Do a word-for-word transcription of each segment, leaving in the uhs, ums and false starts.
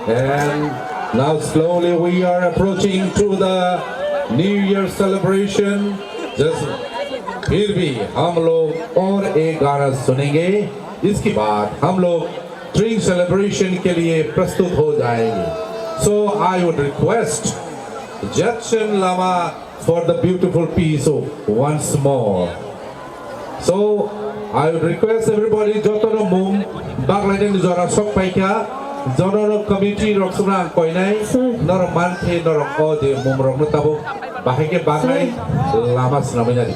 And now slowly we are approaching to the New Year celebration. Just फिर भी हम लोग और एक गाना सुनेंगे, इसके बाद हम लोग drink celebration के लिए प्रस्तुत हो जाएंगे। So I would request Jetchen Lama for the beautiful piece once more. So I would request everybody, jotono mung baglainani jora sok paikha, jotono committee rok suna ang koinai, norok manthe norok o je mung rok no tabuk bahai khe bagnai lama swnamwi nadi.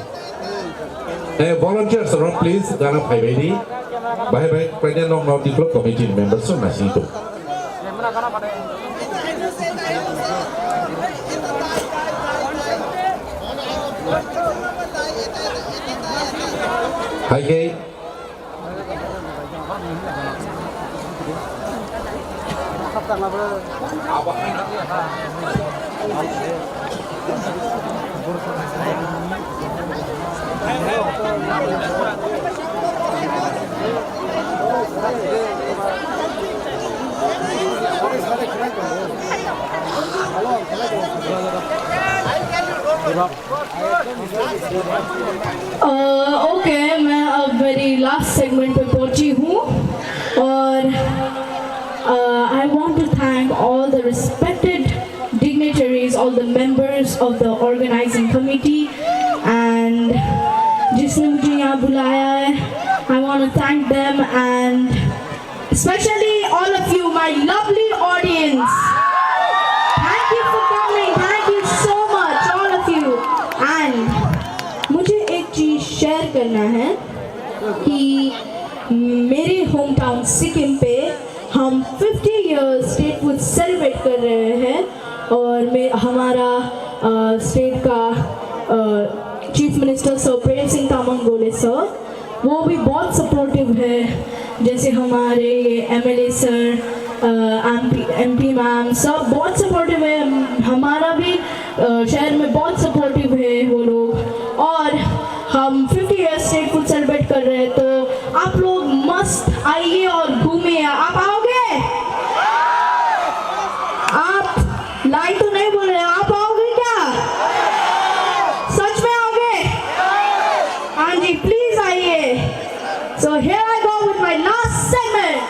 Hey, volunteers rok, please, gana phaibai di. Bahai bahai paina nok nok diklo committee members rok nasing tu. Hai khe. Okay, मैं अब मेरी last segment पे पहुंची हूँ और I want to thank all the respected dignitaries, all the members of the organising committee and जिसने मुझे यहाँ बुलाया है, I want to thank them and Especially all of you, my lovely audience. Thank you for coming. Thank you so much, all of you. And मुझे एक चीज़ शेयर करना है कि मेरे होम टाउन सिक्किम पे हम फिफ्टी ईयर्स स्टेटहुड सेलिब्रेट कर रहे हैं और मैं हमारा स्टेट का चीफ मिनिस्टर सर प्रेम सिंह तामांग गोले सर वो भी बहुत सपोर्टिव है। जैसे हमारे ये MLA sir, MP MP ma'am, सब बहुत सपोर्टिव है। हमारा भी शहर में बहुत सपोर्टिव है वो लोग। और हम फिफ्टी ईयर्स स्टेटहुड सेलिब्रेट कर रहे हैं, तो आप लोग मस्त आइए और घूमिए। आप आओगे? आप लाइन तो नहीं बोल रहे, आप आओगे क्या? सच में आओगे? हाँ जी, प्लीज आइए। So here I go with my last segment.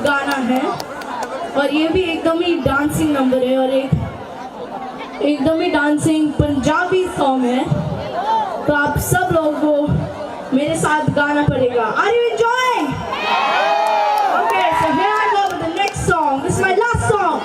गाना है और ये भी एकदम ही डांसिंग नंबर है और एक एकदम ही डांसिंग पंजाबी सॉन्ग है। तो आप सब लोगों को मेरे साथ गाना पड़ेगा। Are you enjoying? Okay, so here I go with the next song. This is my last song.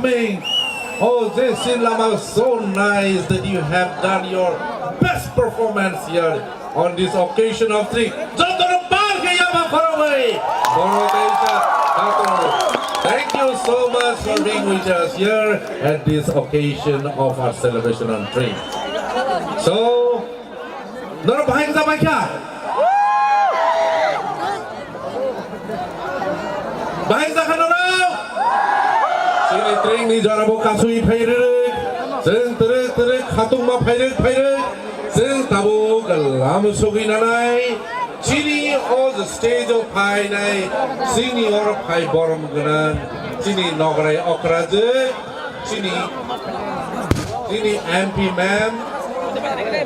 Coming. Oh, Jason Lama, so nice that you have done your best performance here on this occasion of three. Jotono bar khe yaba khoroknwi. Borok kaisa khatung. Thank you so much for being with us here at this occasion of our celebration on three. So, norok bahai khe jabai kha? Bahai jakha norok? Chini tringni jorabo kasui phairwk, chwng twrwk twrwk khatungma phairwk phairwk, chwng tabuk lam sogwi nanai. Chini o stage o phainai, chini oro phai borom gwnang, chini nograi okrajwk, chini, chini M P ma'am,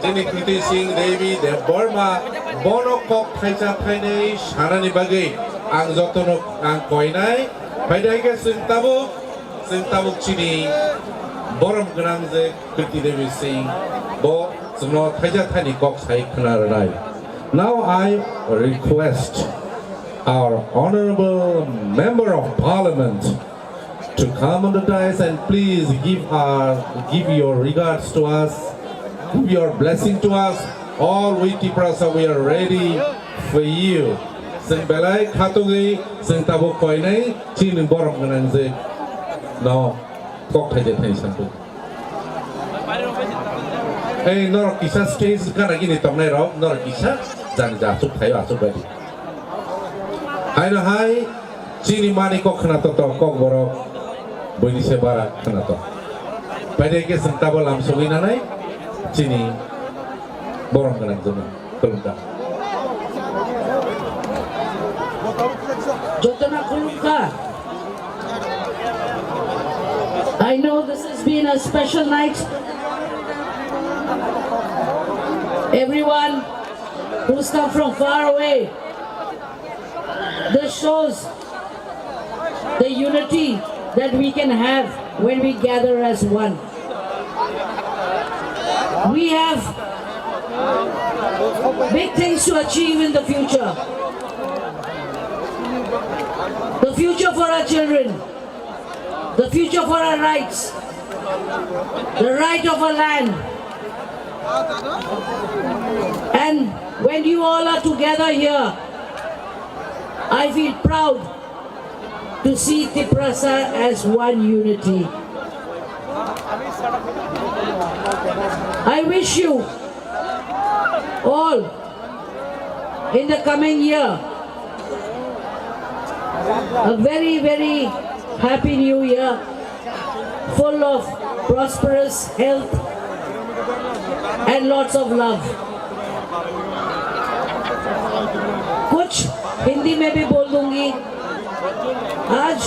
chini Kriti Singh Devi Debbarma, bono kok thaisa thainwi sanani bagwi ang jotono ang koinai. Phaidai khe chwng tabuk, chwng tabuk chini borom gwnang je Kriti Devi Singh, bo chwngno thaisa thaini kok sai khna rwnai. Now I request our honorable member of parliament to come on the dais and please give our, give your regards to us, give your blessing to us. All we Tiprasa, we are ready for you. Chwng belai khatungwi chwng tabuk koinai chini borom gwnang je no kok thaija thai santu. Ei norok kisa stage gana gini tongnai rok norok kisa jani ja achuk thaio achuk bai di. Haino hai chini mani kok khna to to kok borok buini se bara khna to. Paide ke sengta bo lam sogwi nanai chini borom gwnang joma khulumkha. Jotona khulumkha. I know this has been a special night. Everyone who's come from far away, this shows the unity that we can have when we gather as one. We have big things to achieve in the future. The future for our children, the future for our rights, the right of our land. And when you all are together here, I feel proud to see Tiprasa as one unity. I wish you all in the coming year a very, very happy new year, full of prosperous health and lots of love. कुछ हिंदी में भी बोल दूंगी। आज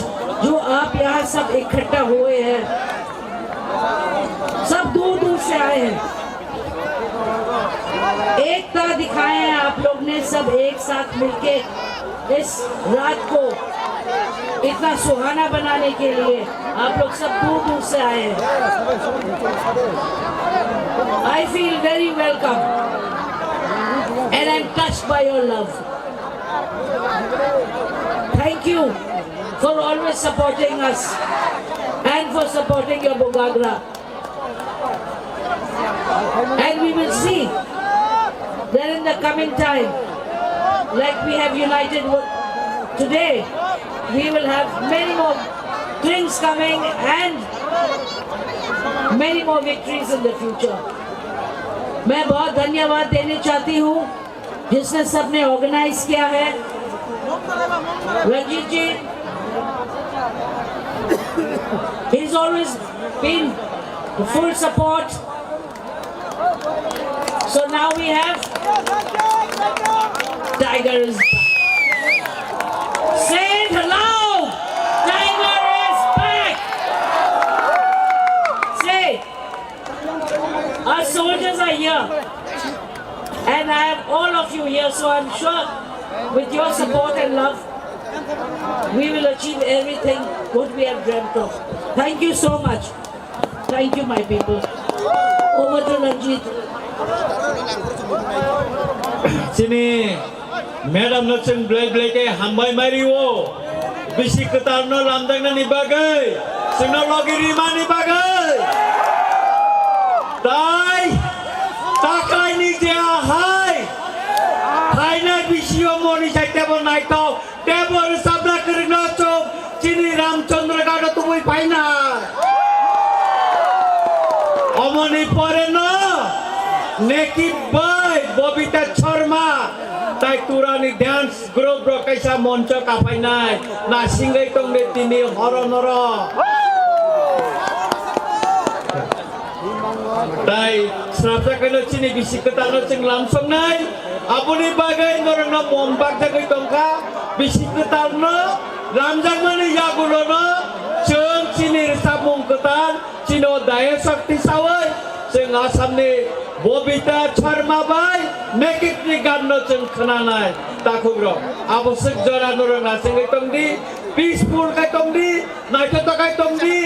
जो आप यहाँ सब इकट्ठा हुए हैं, सब दूर दूर से आए हैं। एकता दिखाए हैं आप लोग ने, सब एक साथ मिलके इस रात को इतना सुहाना बनाने के लिए आप लोग सब दूर दूर से आए हैं। I feel very welcome and I'm touched by your love. Thank you for always supporting us and for supporting your Bugagra. And we will see that in the coming time, like we have united with today, we will have many more things coming and many more victories in the future. मैं बहुत धन्यवाद देना चाहती हूँ जिसने सबने ऑर्गेनाइज किया है। रंजीत जी, he's always been full support. So now we have Tiger is back. Say it aloud. Tiger is back. Say, our soldiers are here. And I have all of you here, so I'm sure with your support and love, we will achieve everything what we have dreamt of. Thank you so much. Thank you, my people. Over to Ranjit. Chini madam no chwng blai blai khe hambai mari o. Bisi kwtal no lamjaknani bagwi. Chwngno logi rimani bagwi. Tai taklaini je ahai. Thainai bisio moni sai tebo naithok. Tebo rwchapna kwrwngno chwng chini Ramchandra Ghat tubui phaina. Omoni pore no Nekip bai Bobita Sharma tai Turani dance group rok kaisa moncho kaphainai nasingwi tongde tini horo noro. Tai srapsa kaino chini bisi kwtalno chwng lamsoknai, aboni bagwi norokno mom bakjagwi tongkha, bisi kwtalno lamjakmani yagulono chwng chini rwchapmung kwtal, chini o daya shakti sawi chwng Assamni Bobita Sharma bai Nekipni ganno chwng khwnanai takhukrok. Abo swk jora norok nasingwi tongdi, peaceful khe tongdi, naithotok khe tongdi,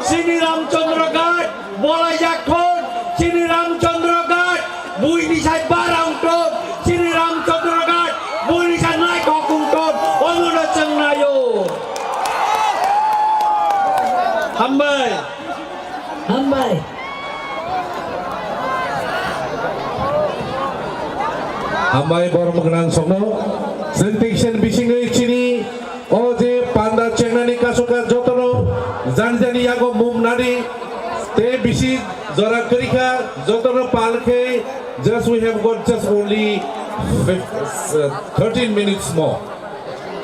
chini Ramchandra Ghat, bolai jak thon, chini Ramchandra Ghat, buini sai barang thon, chini Ramchandra Ghat, buini sai naithok wng thon, omono chwng naio. Hambai. Hambai. Hambai borom gwnang sokno. Chwng tei kisa bisingwi chini o je panda chengnani kasoka jotono jani jani yago mum nani te bisi jora kwrwikha jotono pal khe just we have got just only fif-, uh, thirteen minutes more.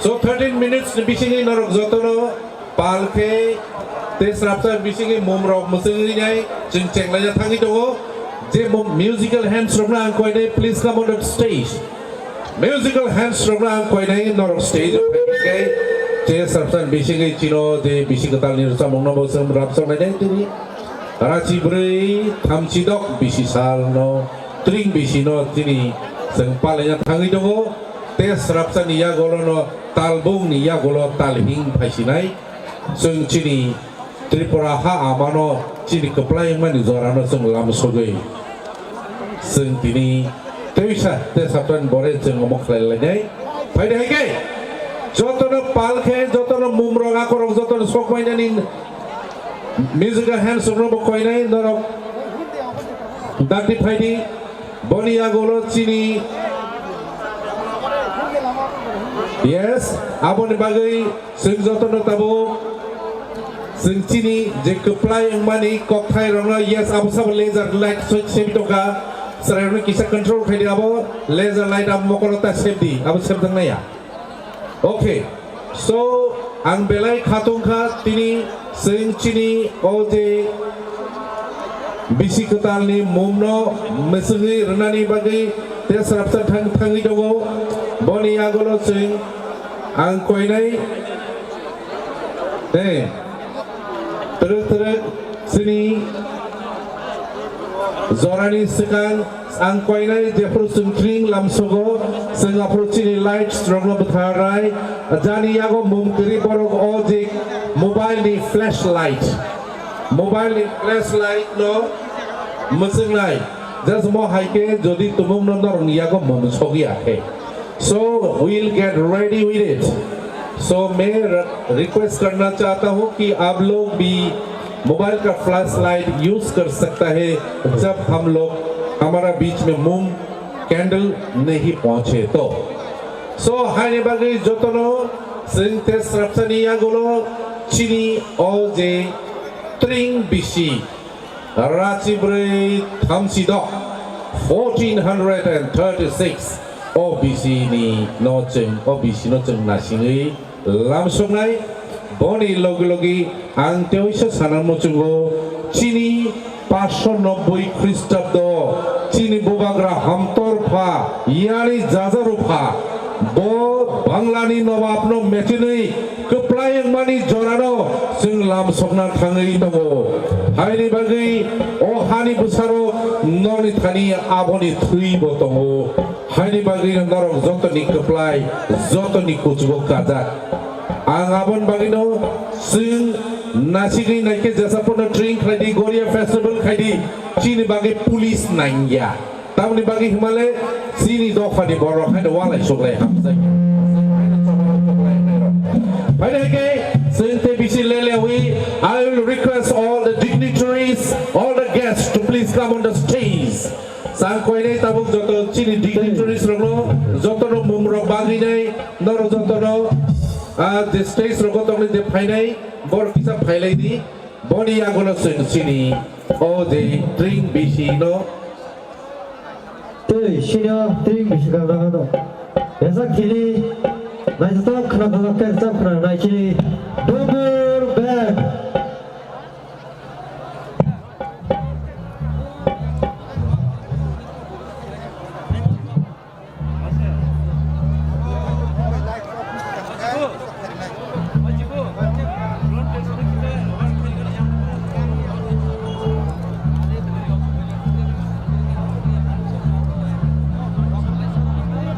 So thirteen minutes ni bisingwi norok jotono pal khe te srapsa bisingwi mum rok mwchwngwi nai chwng chenglaina thangwi tongo. Je mum musical hands rokno ang koinai, please come on the stage. Musical hands rokno ang koinai norok stage o phai khe te srapsa bisingwi chino je bisi kwtal ni rwchapmung no bo chwng rap chok nai tini. Rachi bwrwi thamchi dok bisi sal no tring bisi no tini chwng palaina thangwi tongo. Te srapsa ni yagulo no talbung ni yagulo talhing phaisinai. Chwng chini Tripura ha amano chini kwplai wngmani jorano chwng lamsogwi chwng tini twisa te saptan bore chwng omo khlai lainai. Phaidi hai khe jotono pal khe jotono mumrok akorok jotono sok mainani musical hands rokno bo koinai norok dakti phaidi. Boni yagulo chini, yes, aboni bagwi chwng jotono tabuk chwng chini je kwplai wngmani kokthai rokno, yes, abo sabo laser light switch sebi tongkha, chwrairokno kisa control khaidi abo laser light abo mokolo ta sebdi, abo sebjaknaiya. Okay, so ang belai khatung kha tini chwng chini o je bisi kwtalni mumno mwswgwi rwnani bagwi te srapsa thang thangwi tongo. Boni yagulo chwng ang koinai, eh, twrwk twrwk chini jorani swkang ang koinai jephuru chwng tring lamsogo, chwng aphuru chini lights rokno bwtharnai. Jani yago mum kwrwi borok o je mobile ni flashlight, mobile ni flashlight no mwchwngnai. Just mo hai khe jodi tumung no norok ni yago mum sogwi ya khe. So we'll get ready with it. So मैं र-, रिक्वेस्ट करना चाहता हूँ कि आप लोग भी मोबाइल का flash light use कर सकता है जब हम लोग हमारा बीच में मोम कैंडल नहीं पहुँचे तो। So haini bagwi jotono chwng te srapsani yagulo chini o je tring bisi Rachi bwrwi thamchi dok, fourteen hundred and thirty six, O B C ni no chwng, O B C no chwng nasingwi lamsoknai. Boni logi logi ang teoisa sana muchungo chini paanch sho nobboi Khristabdo chini bubagra hamtor pha, yani jajaru pha, bo Banglani nobabno mechinwi kwplai wngmani jorano chwng lamsokna thangwi tongo. Haini bagwi o hani bwsarok nokni thani aboni thwibo tongo. Haini bagwi norok jotoni kwplai, jotoni kuchugo kajak. Ang aboni bagwino chwng nasigwi naikhe jesa pono train khlaidi, Goria festival khaidi, chini bagwi police nangya. Tamni bagwi hwnmale chini dophani borok haino walai suklai hamjak. Phaidi hai khe chwng tei bisi lelewi, I will Koinai tabuk joto chini dignitaries rokno, jotono mung rok bagwi nai, norok jotono, ah, je stage rogo tongwi je phainai, borok kisa phailai di, boni yagulo chwng chini o je tring bisi no. Tei sini o tring bisi kang rang ano. Esa kini naithotok khna thok khe rwchap khna nai chini Dubur Band.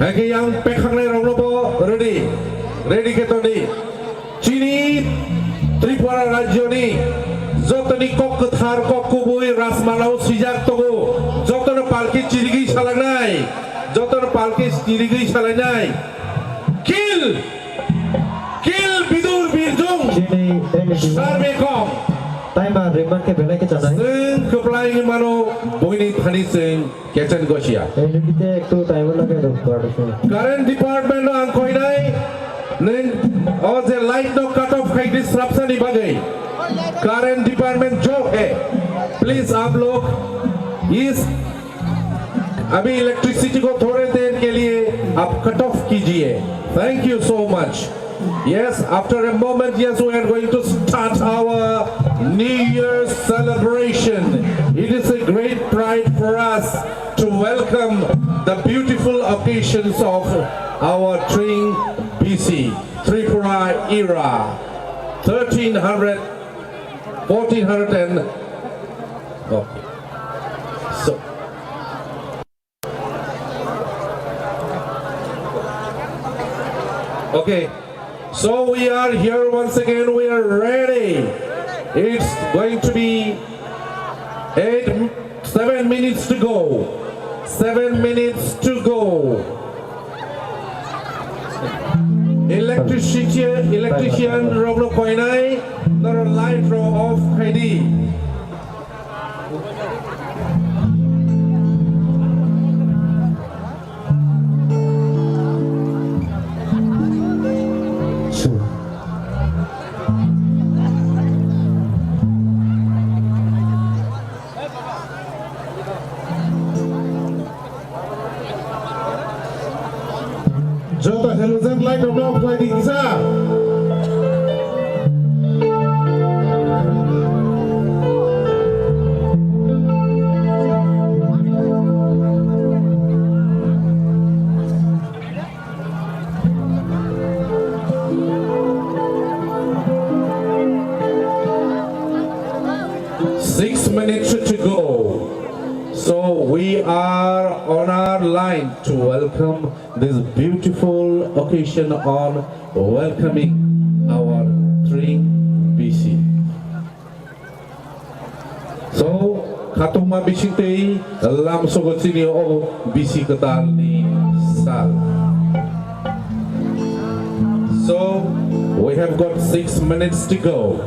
Hake yang pekhangnai rokno bo ready, ready khe tongdi. Chini Tripura rajyoni jotoni kok kwthar, kok kubui Rajmalao swijak tongo, jotono palki chirigwi salainai, jotono palki chirigwi salainai. Kill! Kill Bidur Birjung! Chini N D P Sarbe Kom! Taima rimang khe belai khe chanai. Chwng kwplai wngwi mano, buini thani chwng Kechen Gosia. Elite ektu time lage do production. Current department no ang koinai, neng o je light no cut off khai disruption ni bagwi. Current department jo hai. Please aap log is abhi electricity ko thode der ke liye aap cut off kijiye. Thank you so much. Yes, after a moment, yes, we are going to start our New Year celebration. It is a great pride for us to welcome the beautiful occasions of our Tring B C, Tripura era, thirteen hundred, fourteen hundred and, okay. So, okay, so we are here once again. We are ready. It's going to be eight, seven minutes to go. Seven minutes to go. Electricity, electrician rokno koinai, noro light rok off khaidi. Joto halogen light rok no off khlai di kisa. Six minutes to go. So we are on our line to welcome this beautiful occasion on welcoming our Tring B C. So, khatungma bisingtwi lamsogo chini o bisi kwtalni sal. So, we have got six minutes to go.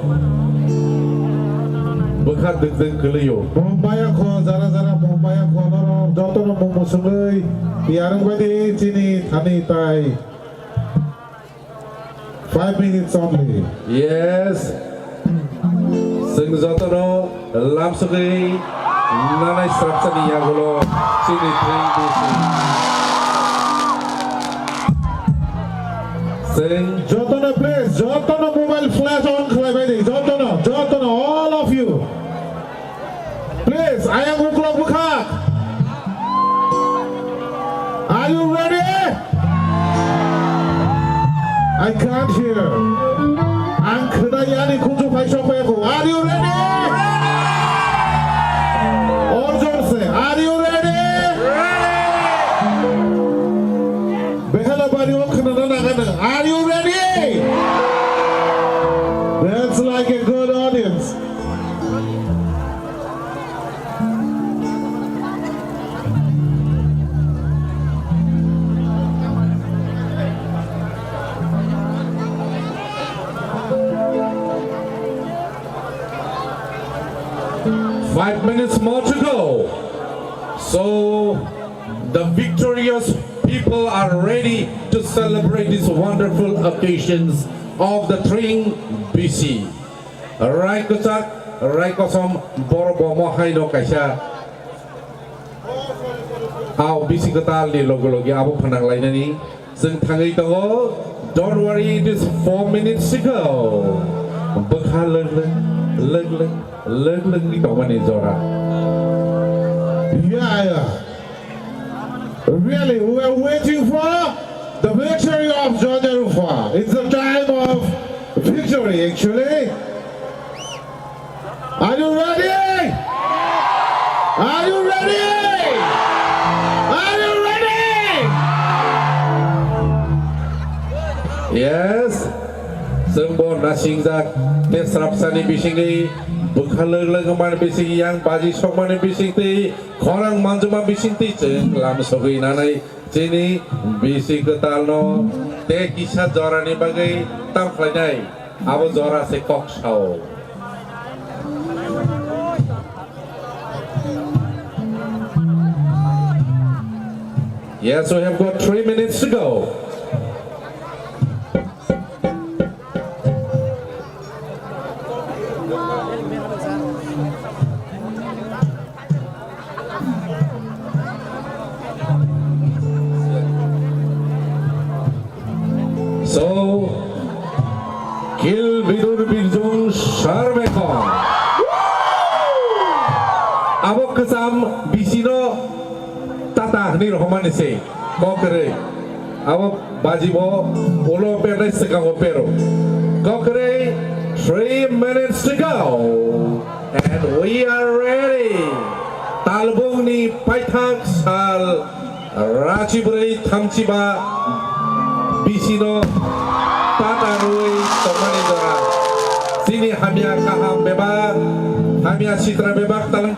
Bwkha dwk dwk kwlwio. Bombaya kho, jara jara bombaya kho, norok jotono mung mwswngwi tiyar wngbaidi chini thani tai. Five minutes only. Yes. Chwng jotono lamsogwi nanai srapsani yagulo chini tring bisi. Chwng jotono please, jotono mobile flash on khlaibai di, jotono, jotono, all of you. Please, ayang uklok bwkha. Are you ready? I can't hear. Ang khwnai ani khunju phai sok phai kho. Are you ready? Or jor se, are you ready? Behela bari o khwnana nagana. Are you ready? That's like a good audience. Five minutes more to go. So, The victorious people are ready to celebrate these wonderful occasions of the Tring B C. Rai kwchak, rai kosom, borok bo mo haino kaisa. Ao bisi kwtal ni logi logi abo phanang lainani. Chwng thangwi tongo. Don't worry, it is four minutes to go. Bwkha lwk lwk, lwk lwk, lwk lwk ni tongmani jora. Yeah, yeah. Really, we are waiting for the victory of Jodha Rupa. It's the time of victory, actually. Are you ready? Are you ready? Are you ready? Yes. Chwng bo nasingjak tei srapsani bisingtwi, bwkha lwk lwk wngmani bisingtwi, yang baji sokmani bisingtwi, khorang manjuma bisingtwi chwng lam sogwi nanai. Chini bisi kwtalno tei kisa jorani bagwi tam khlainai, abo jora se kok sao. Yes, we have got three minutes to go. So, Kil Bidur Birjung Sarmekong. Abo kwcham bisino tata hwnwi rohormani se. Kokrwi. Abo bajibo ulo pernai swkango pero. Kokrwi, three minutes to go. And we are ready. Talbungni paithak sal rachibrwi thamchiba bisino tata rwi tongmani jora. Chini hamya kaham bebak, hamya sitra bebak talang.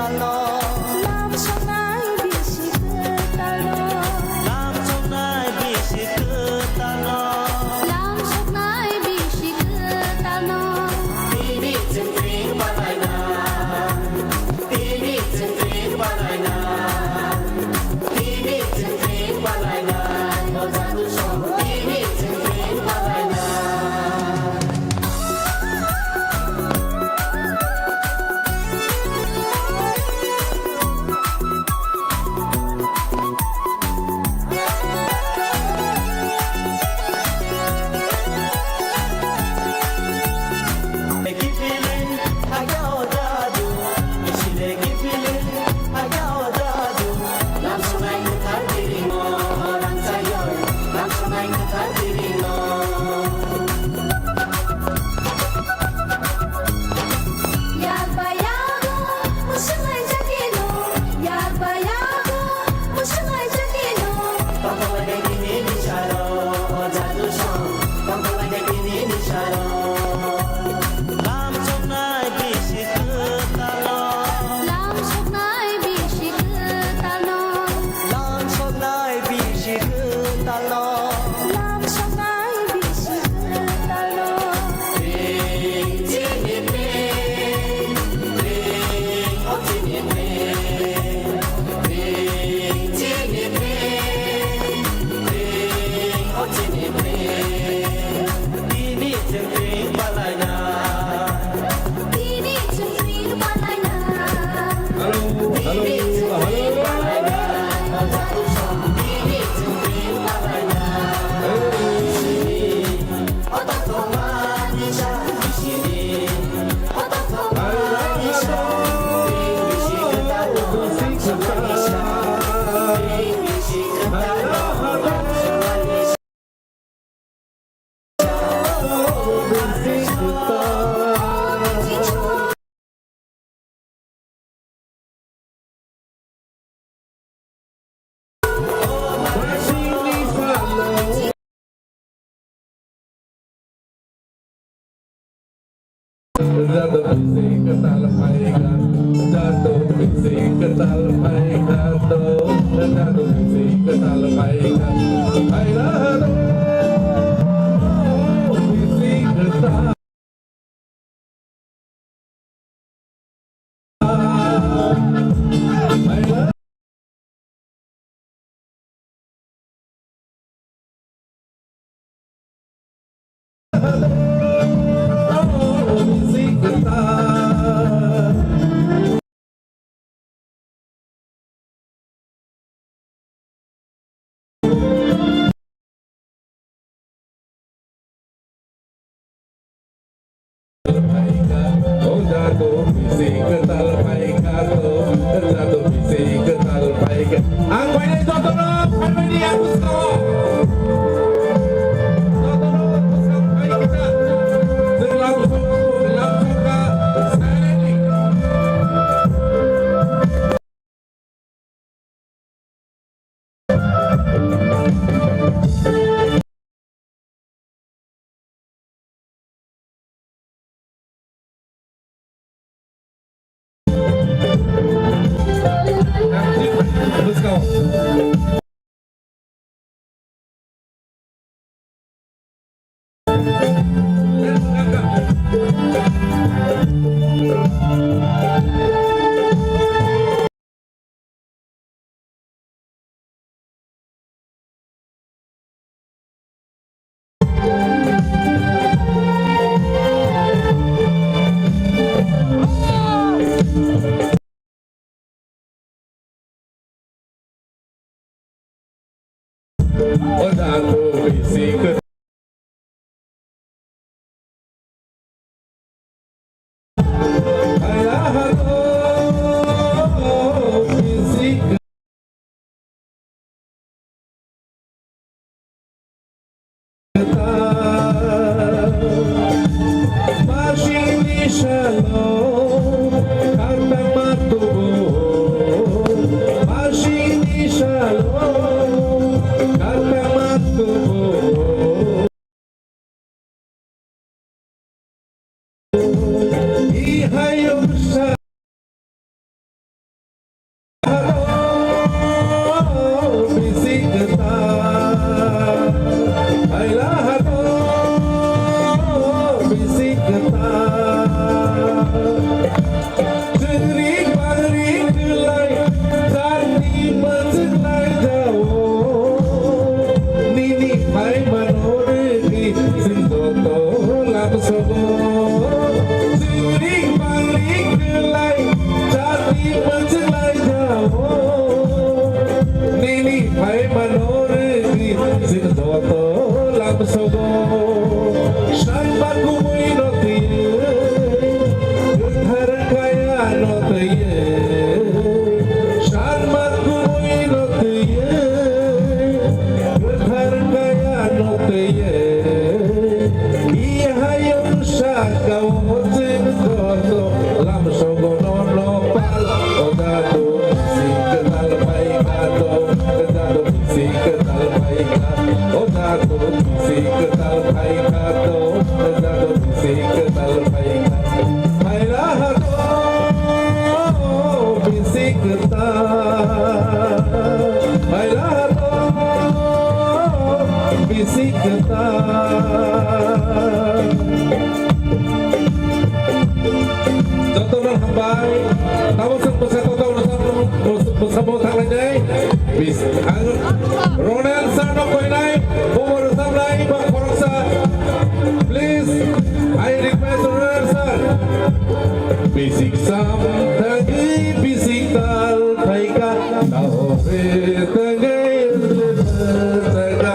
Lam soknai bisi kwtal no. Lam soknai bisi kwtal no. Lam soknai bisi kwtal no. Tini chwng tring palaina. Tini chwng tring palaina. Tini chwng tring palaina. O jadu song tini chwng tring palaina. Lam soknai bisi kwtal no. Lam soknai bisi kwtal no. Lam soknai bisi kwtal no. Lam soknai bisi kwtal no. Ring chini ring, ring o chini ring. Ring chini ring, ring o chini ring. Tini chwng tring palaina. Tini chwng tring palaina. Hello, hello, hello. Jadu bisi kwtal phaikha, jadu bisi kwtal phaikha, jadu bisi kwtal phaikha, phaila do bisi kwtal. Ang painai jotono phaimani ang bwskango. Jotono bwskang phai kisa. Chwng lam song, chwng lam songkha, silently. Bisik ta. Jotono hambai. Tamo song bwsa totao bwsa bo thanglainai. Bis ang Ronan sir no koinai. Bobo rwchapnai ba khoroksa. Please, I request Ronan sir. Bisik sam thangwi bisik tal phaikha. Tamo se thangwi thangkha.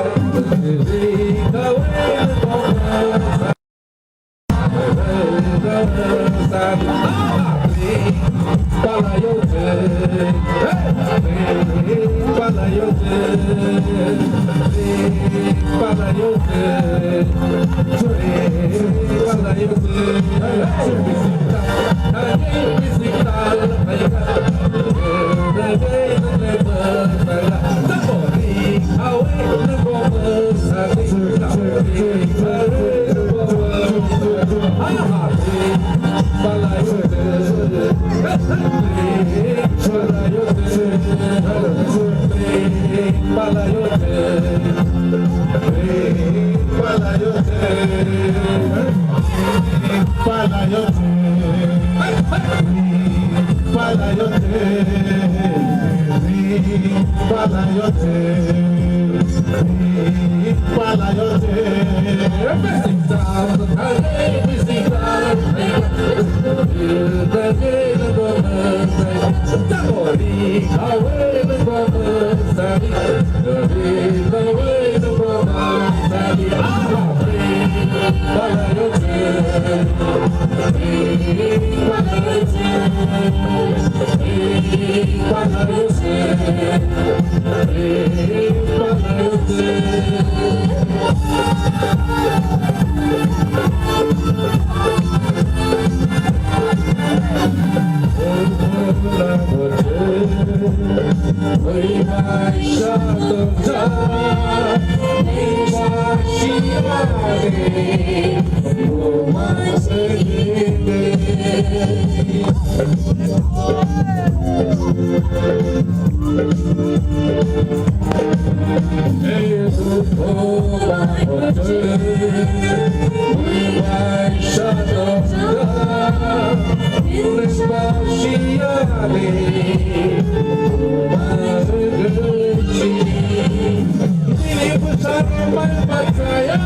Nini bwsarok bai bachaya,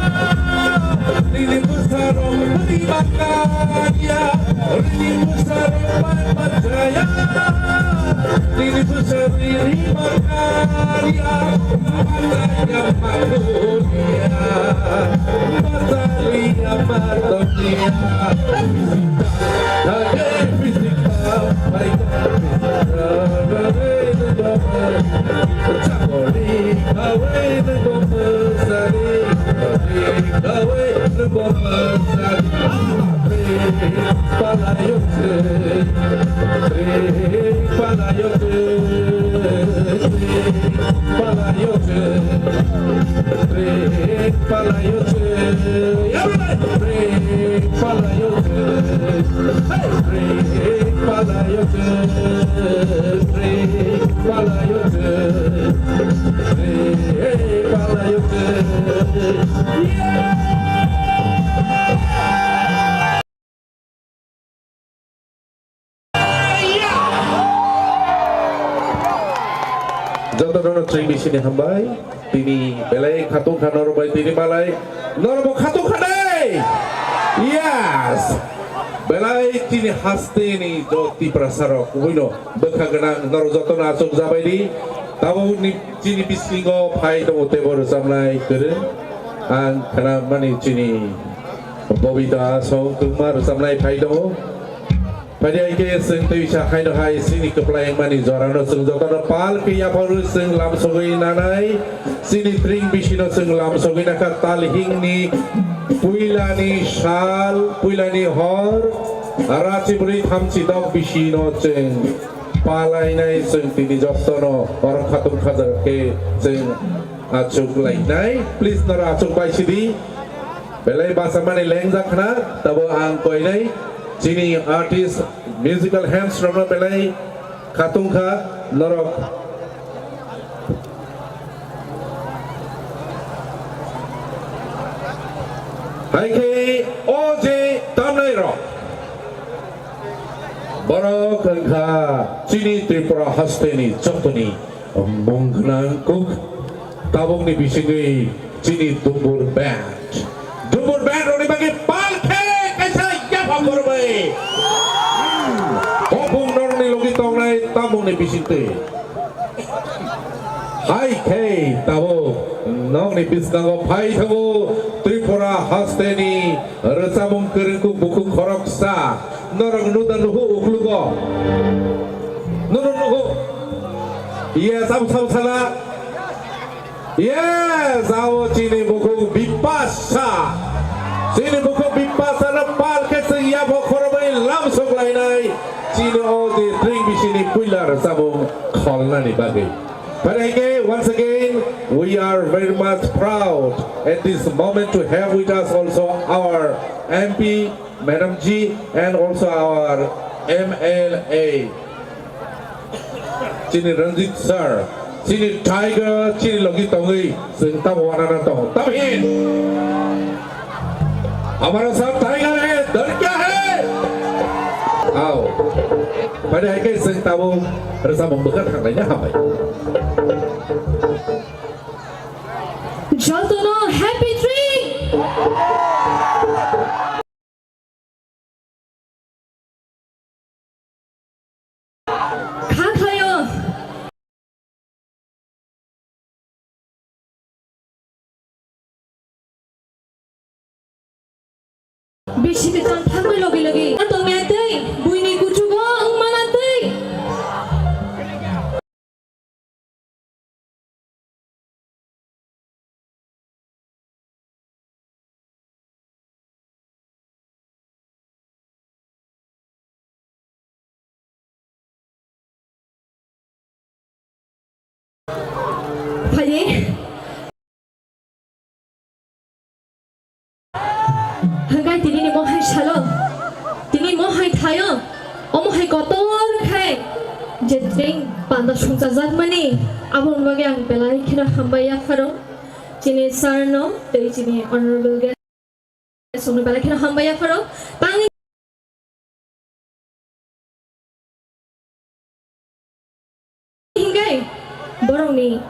nini bwsarok bwrwi bangkha ya, nini bwsarok bai bachaya, nini bwsarok bwrwi bangkha ya, bachaya manuya, bachaya manuya. Joto no chwng bisini hambai, tini belai khatung kha norok bai tini malai, norok bo khatung kha dei? Yes! Belai tini haste ni jo Tiprasa rok, kubui no bwkha gwnang, norok joto no achuk jabai di, tabuk ni chini bisingo phai tongo teibo rwchapnai kwrwng, ang khna mani chini Bobita song tungma rwchapnai phai tongo. Phai di hai khe chwng twi sa haino hai chini kwplai wngmani jorano chwng jotono pal khe yaphang rw chwng lamsogwi nanai. Chini tring bisino chwng lamsogwi nakha talhingni puilani sal, puilani hor, rachi bwrwi thamchi dok bisino chwng palainai chwng tini jotono oro khatung khajak khe chwng achuk lainai. Please noro achuk bai sidi. Belai bachamani lengjak khna, tabo ang koinai chini artist, musical hands rokno belai Khatungkha norok. Hai khe o je tamnai rok, borok wngkha chini Tripura hasteni jottoni mung gwnang kuk. Tabukni bisingwi chini Dumbur Band. Dumbur Band rokni bagwi pal khe kaisa yaphang khorokbai. Hopung norokni logi tongnai tabukni bisingtwi. Hai khe tabuk nokni bwskango phai thango Tripura hasteni rwchapmung kwrwngkuk bukhuk khoroksa. Norok nuda nuhu uklugo. Nuno nuhu. Yes, abo sabo sana. Yes, abo chini bukhuk Bipasa. Chini bukhuk Bipasa no pal khe chwng yapho khorokbai lamsok lainai. Chini o je tring bisini puila rwchapmung kholnani bagwi. But again, once again, we are very much proud at this moment to have with us also our M P, Madam G, and also our M L A. Chini Ranjit sir, chini Tiger, chini logi tongwi, chwng tamo wanana tongo. Tamo hin? Hamara sab Tiger hai, dor kya hai? Ao. Pada hai ke chwng tamo rwchapmung bwkha thanglaina hambai. Jotono happy trip! Kha khayo. Bisi kwchang thangwi logi logi. Tongya twi, buini kuchugo wngmana twi. Phaiye. Hwnkhe tini ni mohai salo, tini mohai thaio, omo hai kotor khai je tring panda songchajakmani, aboni bagwi ang belai kheno hambai yapharo chini sir no tei chini honorable guest. Songni belai kheno hambai yapharo. Tangni hingkai borokni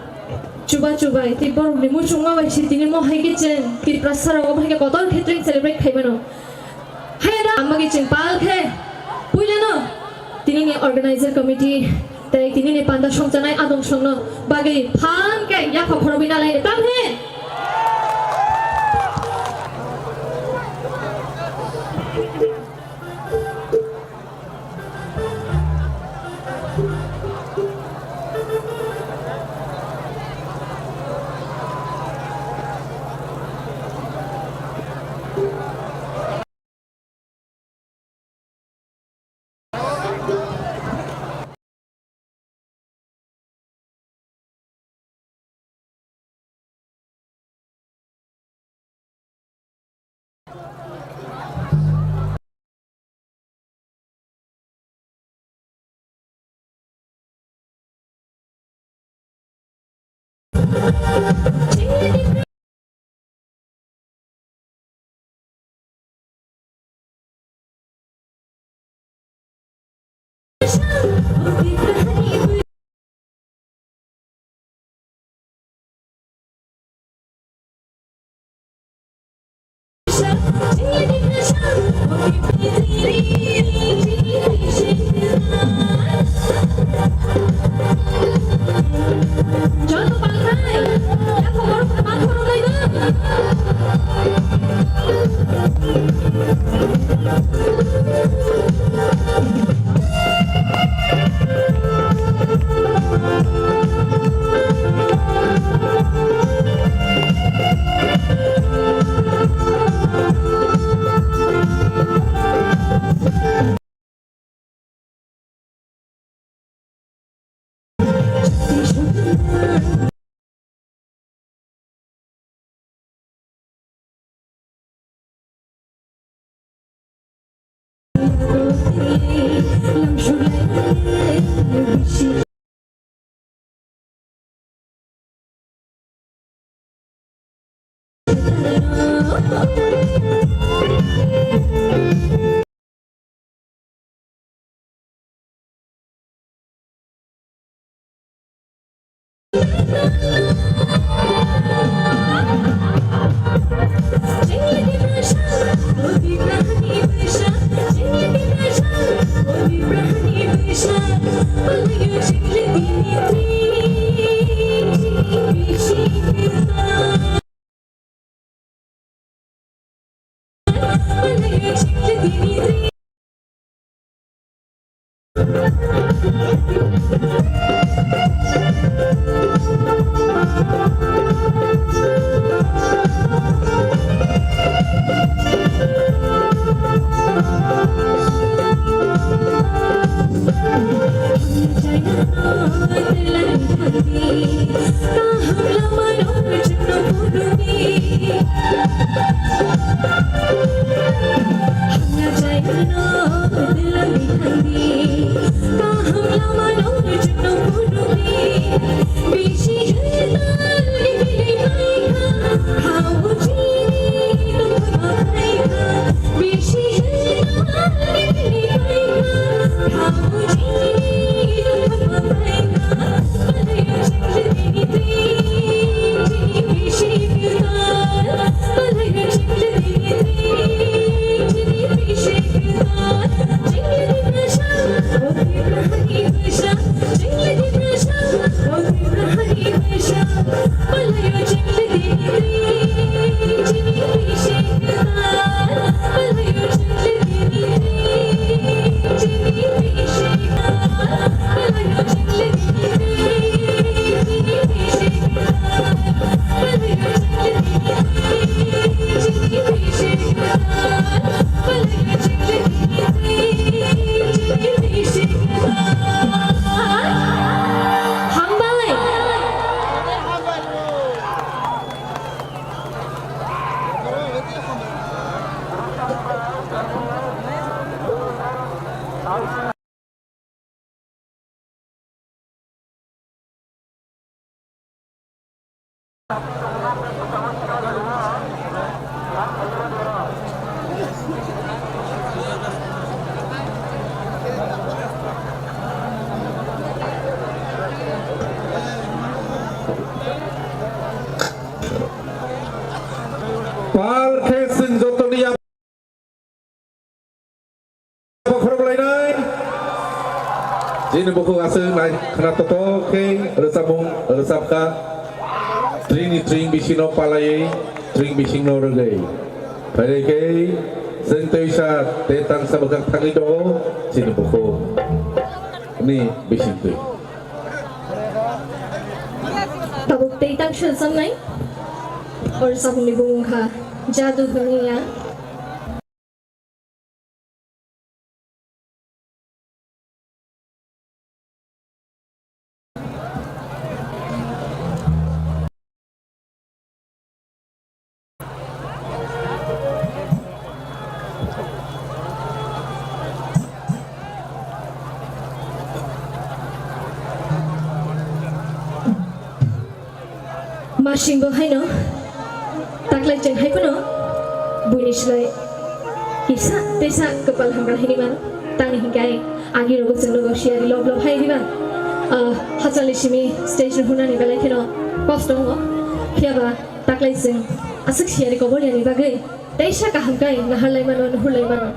chuba chubai tei borokni muchungma bai si tini mo hai khe chwng Tiprasa rok omo hai khe kotor khe tring celebrate khai mano. Hai da, ang bagwi chwng pal khe puilano tinini organizer committee tei tinini panda songchanai adong songno bagwi phan khe yapha khorobwi nalai tam he. Pal khe chwng jotoni ya bokhorok lainai. Chini bukhuk aswk nai khna totok khe rwchapmung rwchapkha. Tring ni tring bisino palaiwi tring bisingno rwgwi. Phailai khe chwng twisa tei tangsa bwkhak thangwi tongo chini bukhuk ni bisingtwi. Tabuk tei tang swnamnai. O rwchapmungni bumung kha Jadu Hwnwi Ya. Masing bo haino taklai chwng hai phano buini slai kisa tesa kwpal hamra hini mano. Tangni hinkhe ang agi rogo chwngno bo siyari lob lob hai diba. Ah, hachal ni simi stage no hunani belai kheno kosto wngo. Phiya ba taklai chwng aswk siyari kobol yani bagwi teisa kaham khe naharlai mano, nuhurlai mano.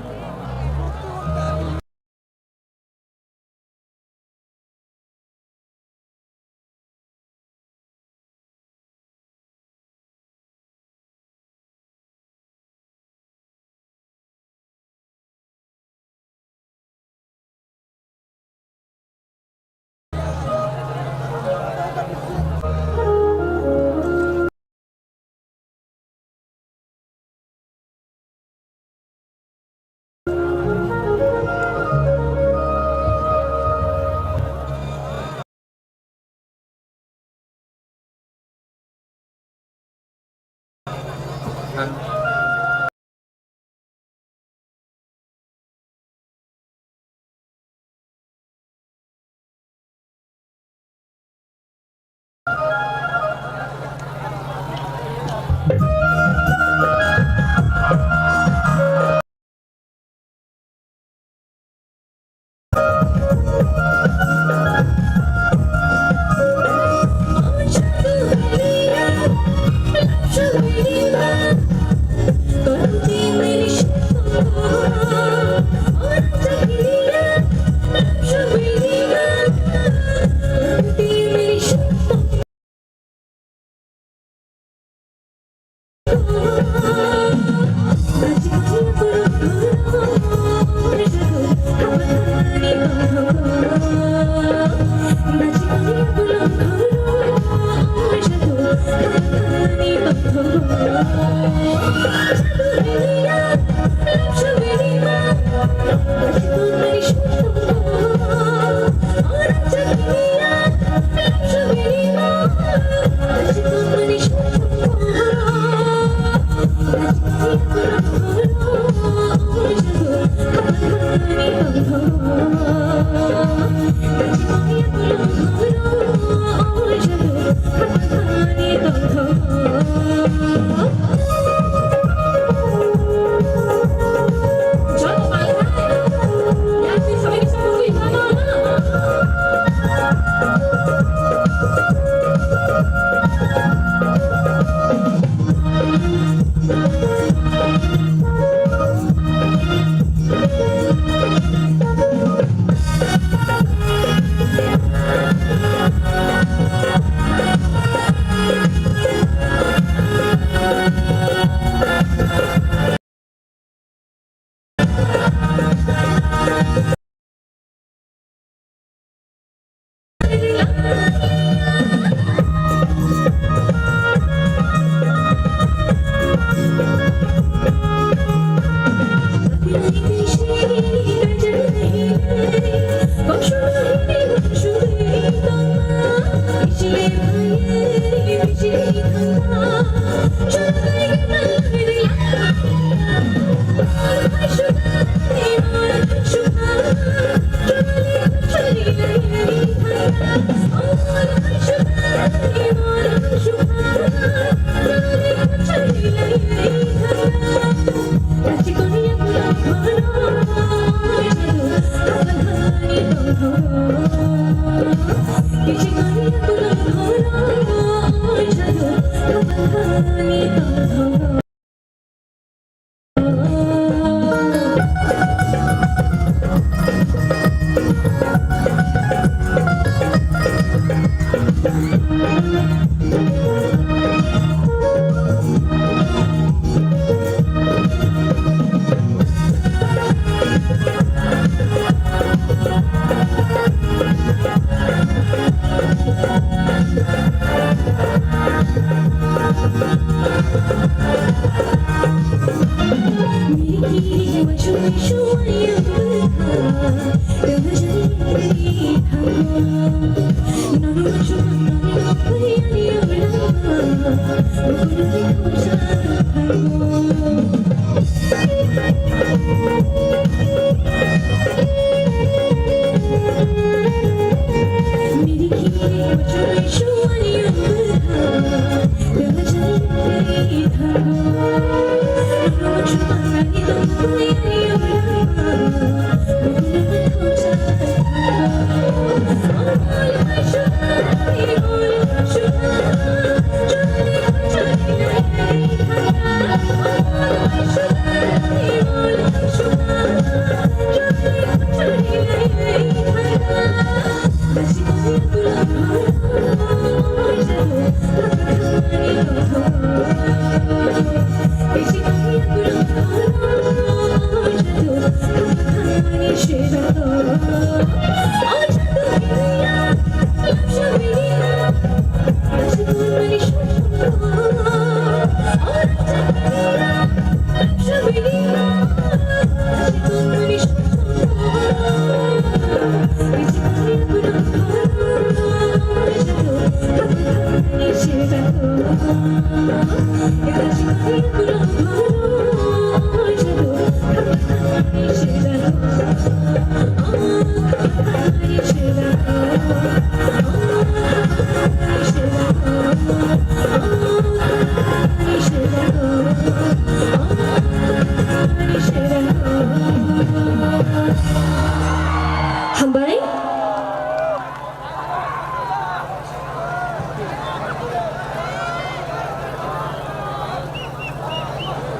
Hambai.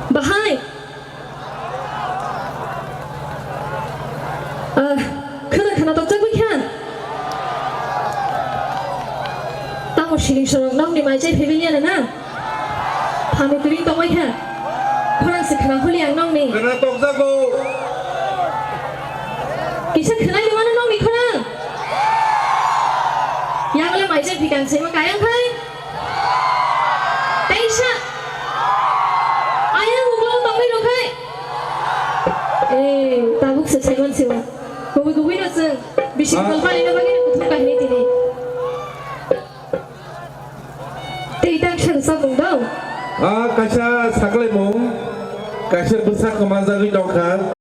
Bahai. Ah, khwna khwna tokjagwi kha. Tamo siring sorok nokni mai chai phaibai ya na? Phano kwrwi tongwi kha. Khorang se khwna holi ang nokni. Khwna tokjago. Kisa khwnai mano nokni khorang. Yang le mai chai phikang se ma kayang khai. Teisa. Ayang uklok tongwi rwkhai. Eh, tabuk se saiman se o. Kubui kubui no chwng. Bisi Ah. Kal pari no bagwi no kuthum kahini tini. Tei tang sar sa bung dao. Ah, kaisa saklaimung. Kaisa bwsa kwmajagwi tongkha.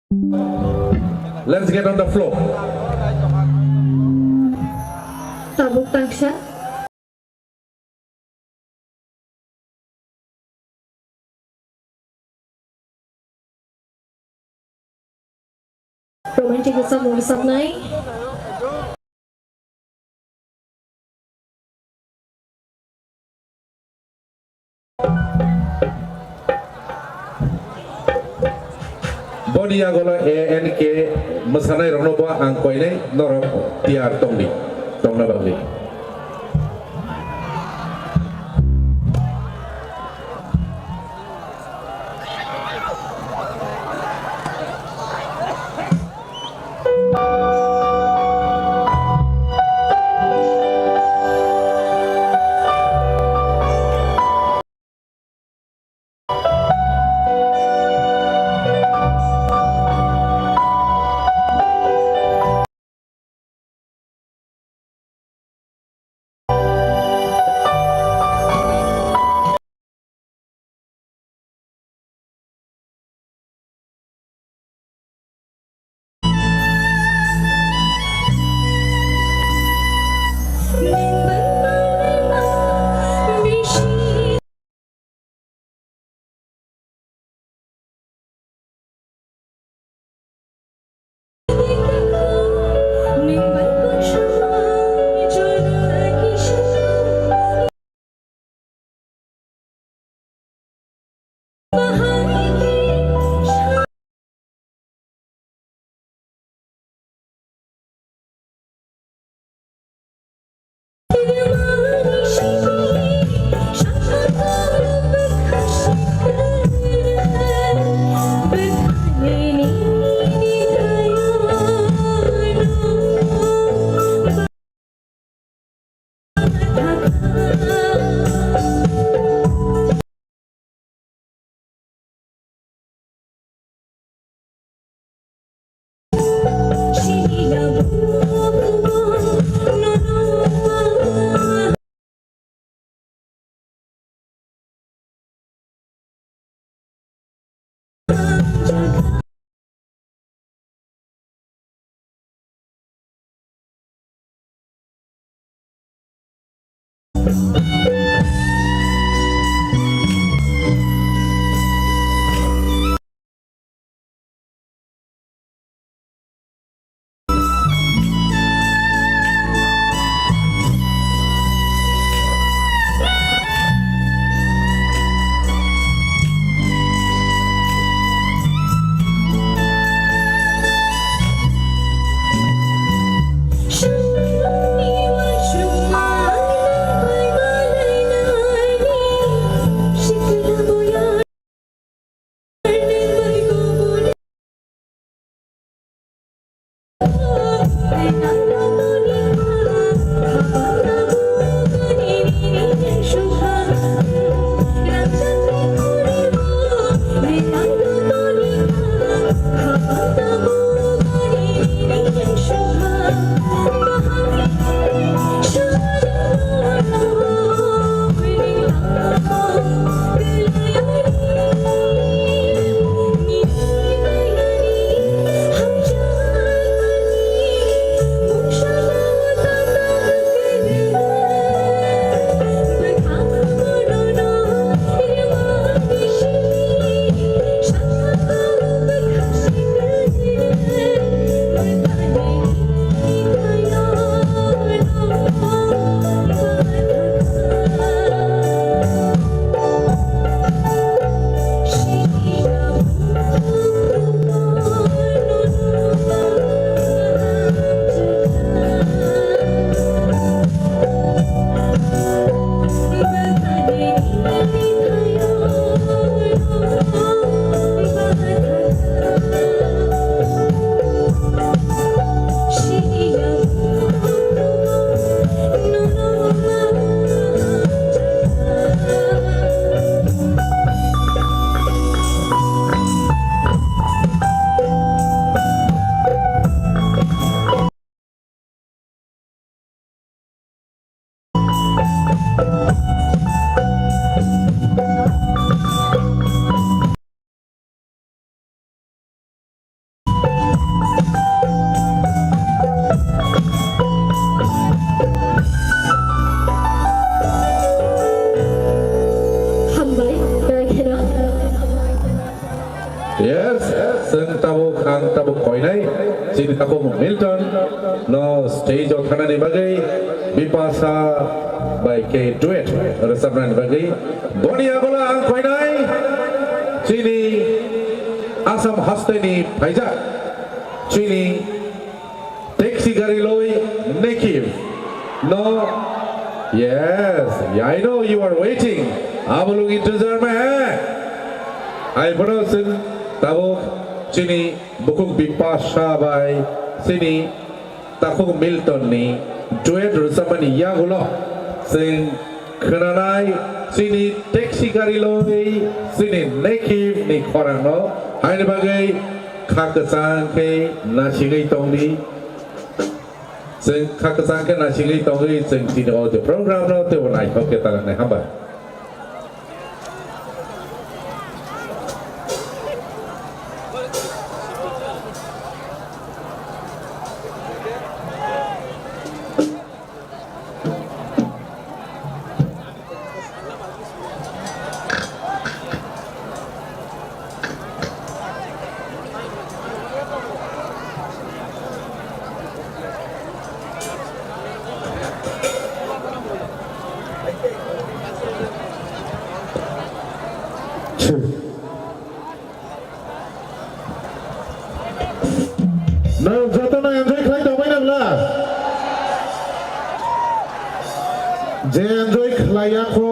Let's get on the floor. Tabuk tangsa. Romantic rwchapmung rwchapnai. Boni yagulo A N K mwsanairokno bo ang koinai norok tiyar tongdi, tongna bagwi. Ang tabuk koinai chini takhuk Milton no stage o thanani bagwi Bipasha bai khe duet rwchapnani bagwi boni yagulo ang koinai chini Assam hasteni phaijak chini taxi gari loi Nekib no. Yes, I know you are waiting. Abo lung intezar ma hai. Hai bono sin tabuk chini bukhuk Bipasha bai chini takhuk Milton ni duet rwchapmani yagulo chwng khwnanai chini taxi gari loi chini Nekib ni khorang no haini bagwi kha kwchang khe nasingwi tongdi. Chwng kha kwchang khe nasingwi tongwi chwng tini o program no teibo naithok khe ta nai hambai. Nwng jotono enjoy khlai tongbai na bla? Je enjoy khlai ya kho,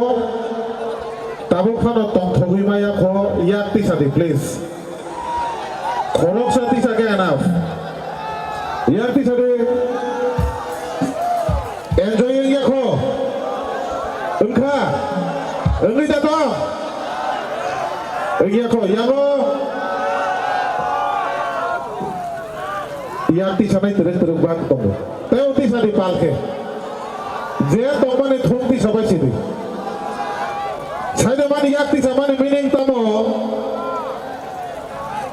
tabuk phano tongthogwi ma ya kho, yak tisa di, please. Khoroksa tisa khe enough. Yak tisa di. Enjoy wng ya kho? Wng kha? Wngwi da tong? Wng ya kho? Yango? Yak tisa nai twrwk twrwk bang tongo. Tei o tisa di pal khe. Je tongmani thung tisa bai sidi. Saida mani yak tisa mani meaning tamo?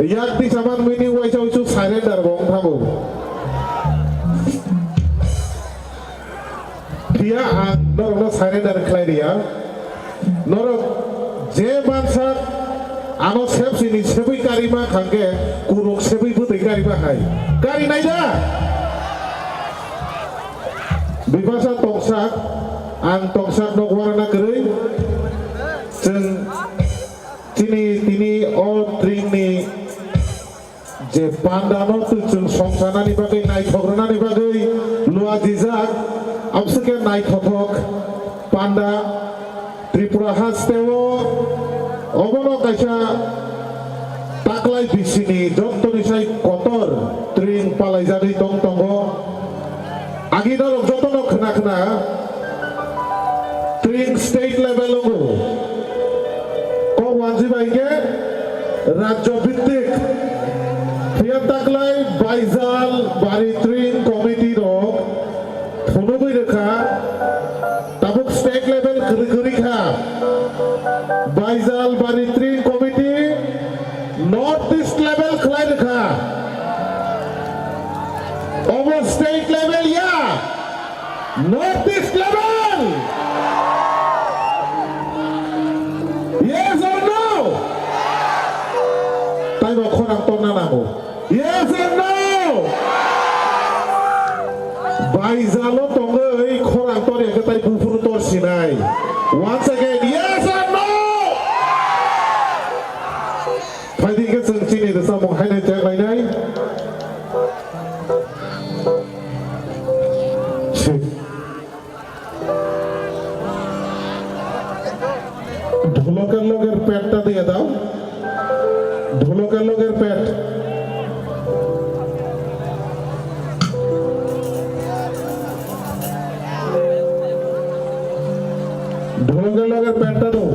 Yak tisa man meaning waisa uisu surrender bo wng thango. Phiya ang norokno surrender khlai riya. Norok je mansa ano sebsini sebwi karima khangkhe kuruk sebwi bwtwi karima hai. Kari nai da? Bipasha tongsak, ang tongsakno warana kwrwi. Chwng chini tini o tringni je panda no twi chwng songsanani bagwi naithok rwnani bagwi luajijak, amswkhe naithothok panda Tripura hasteo obono kaisa taklai bisini jottoni sai kotor tring palaijagwi tong tongo. Agi norok jotono khna khna tring state level wngo. Kok wanji bai khe rajyo bhittik. Phiya taklai Baijal Bari Tring Committee rok phunugwi rwkha. Tabuk state level kwrwi kwrwi kha. Baijal Bari Tring Committee North East level khlai rwkha. Obo state level ya, North East level. Yes or no? Taibo khorang torna nango. Yes or no? Baijalo tongwi khorang tor ya khe tai buphuru tor sinai. Once again, yes or no? Phaidi khe chwng chini rwchapmung haino chek lainai. ঢোলকের লগের প্যাডটা দিয়ে দাও। ঢোলকের লগের প্যাড। ঢোলকের লগের প্যাডটা দাও।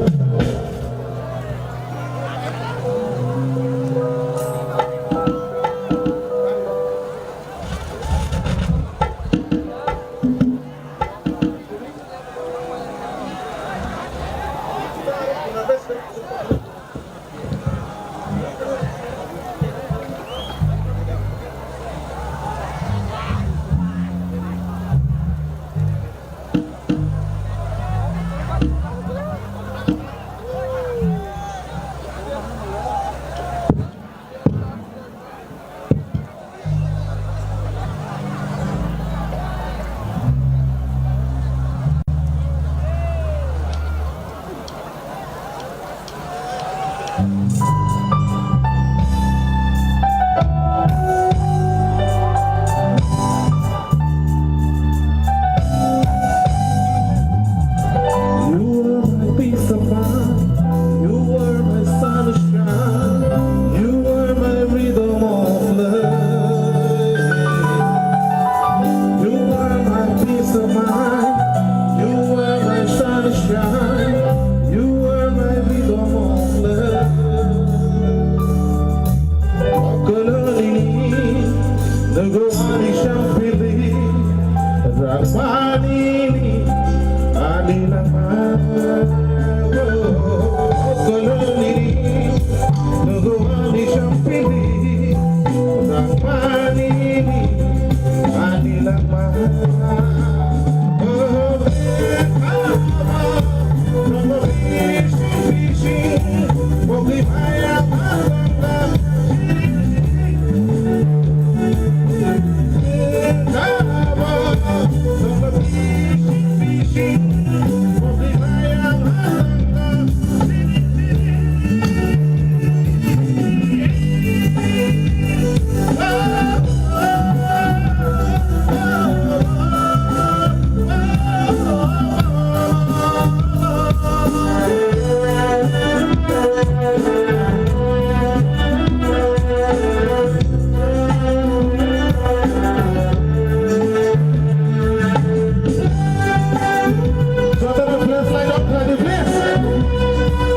Jotono flashlight off khlai di, please.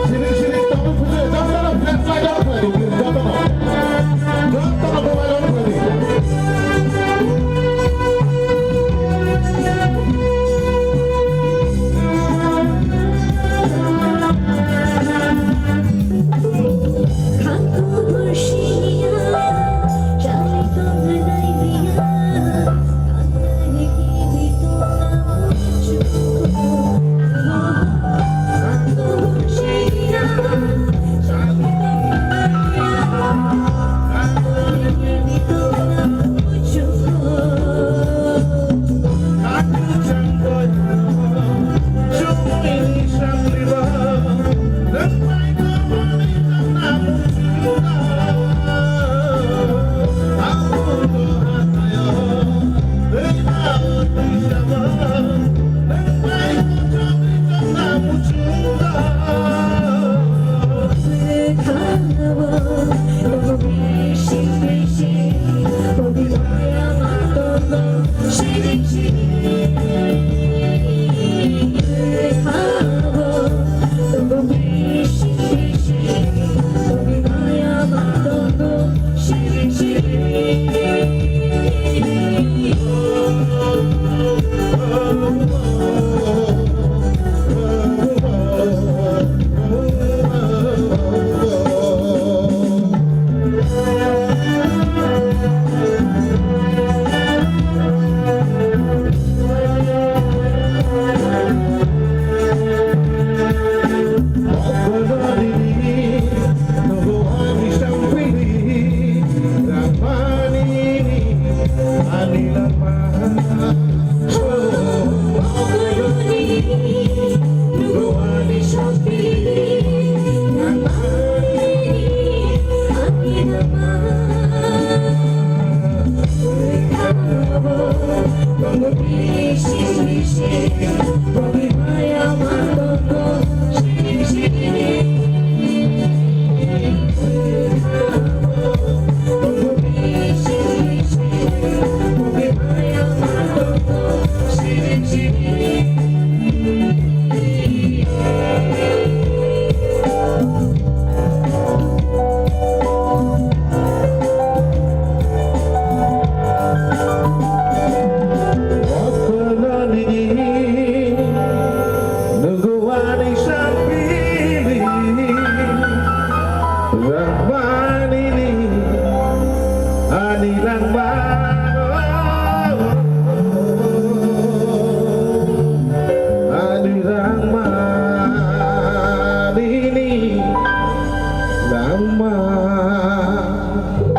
Siring siring tongwi phunukjak, jotono flashlight off khlai di, please. Jotono. Jotono mobile off khlai di.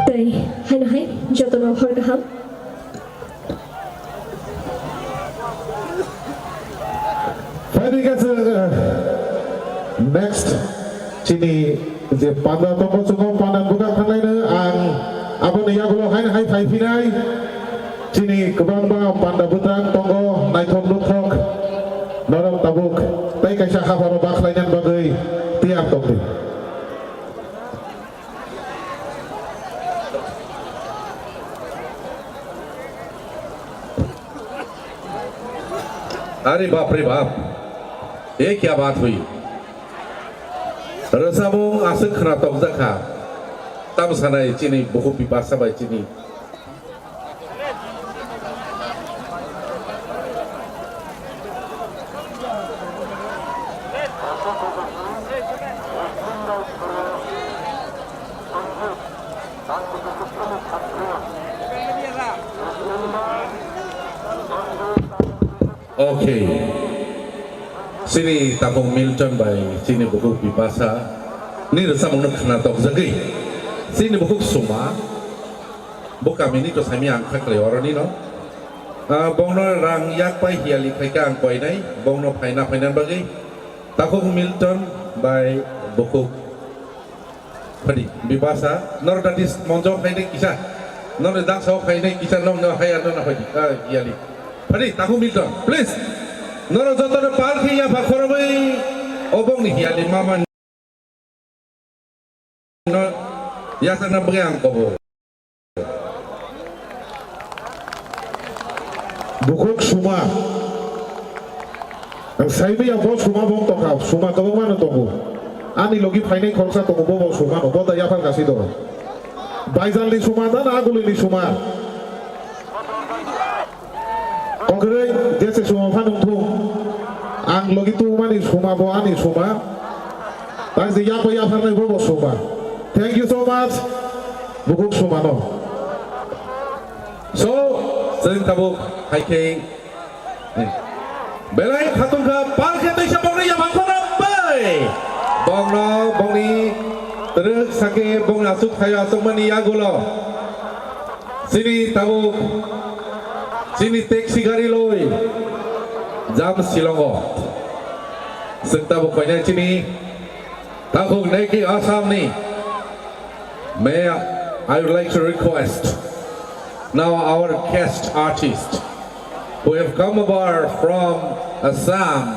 Tei haino hai jotono hor kaham. Phaidi khe chwng, uh, next chini je panda tongo, chwng panda bwkha thanglaino ang aboni yagulo haino hai phai phinai. Chini kwbangma panda bwtang tongo, naithok nukhok, norok tabuk tei kaisa hapharo bakhlainani bagwi tiyar tongdi. Are bap re bap, ye kya baat hui? Rwchapmung aswk khwna tokjakha, tamsanai chini bukhuk Bipasa bai chini. Okay. Chini tabuk Milton bai chini bukhuk Bipasa ni rwchapmungno khna tokjagwi chini bukhuk Suma bo kamini to saimi ang kha khlai oroni no. Ah, bongno rang yak pai hiyali khaikha ang koinai, bongno phaina phaina bagwi takhuk Milton bai bukhuk Phadi, Bipasa, nor dati monjo phainai kisa, nor daksa phainai kisa, nor no haya, nor no phadi, ah, iyali. Phadi, takhuk Milton, please. Nor joto no pal khe yapha khorobwi, obong ni hiyali mama no yasakna bagwi ang kobo. Bukhuk Suma. Ang saimaya bo Suma bong tongkha, Suma kwbangma no tongo. Ani logi phainai khoroksa tongo, bo bo Suma no, bo da yaphar kasi do. Baijalni Suma da na agulini Suma? Konkre jese Suma phanung thung. Ang logi tungmani Suma bo ani Suma. Tang je yapo yapharnai bo bo Suma. Thank you so much. Bukhuk Suma no. So, chwng tabuk hai khe, eh, belai khatung kha, pal khe tei sa bongni ya bangkhana bai. Bongno, bongni, teruk sake, bongni asuk khayo asuk mani yagulo. Chini tabuk, chini taxi gari loi, jam silongo. Chwng tabuk koinai chini, takhuk neki Assam ni. May I, I would like to request now our guest artist who have come over from Assam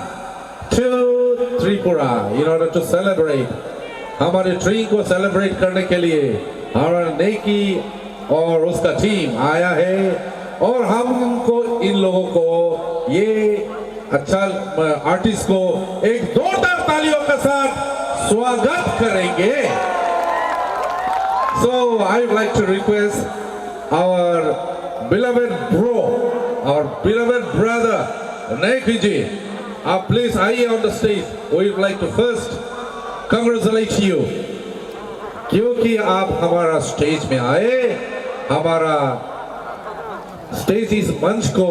to Tripura in order to celebrate हमारे ट्री को सेलिब्रेट करने के लिए हमारा नेकी और उसका टीम आया है और हमको इन लोगों को ये अच्छा, अ, आर्टिस्ट को एक जोरदार तालियों के साथ स्वागत करेंगे। So I would like to request our beloved bro, our beloved brother Neki ji, आप प्लीज आइए on the stage. We would like to first congratulate you क्योंकि आप हमारा स्टेज में आए, हमारा स्टेज इस मंच को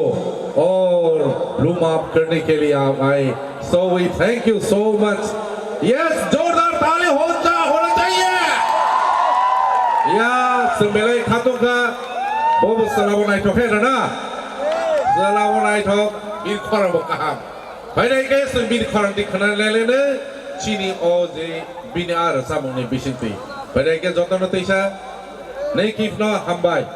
और ब्लूम अप करने के लिए आप आए। So we thank you so much। Yes, जोरदार ताली हो जा, होना चाहिए। या, sembelai khatung kha, bobo salamo naithok khe rana, salamo naithok, bir khorang bo kaham. Phaidai khe chwng bini khorang di khna lelene chini o je bini ar samungni bisingtwi. Phaidai khe jotono teisa nei kifno hambai।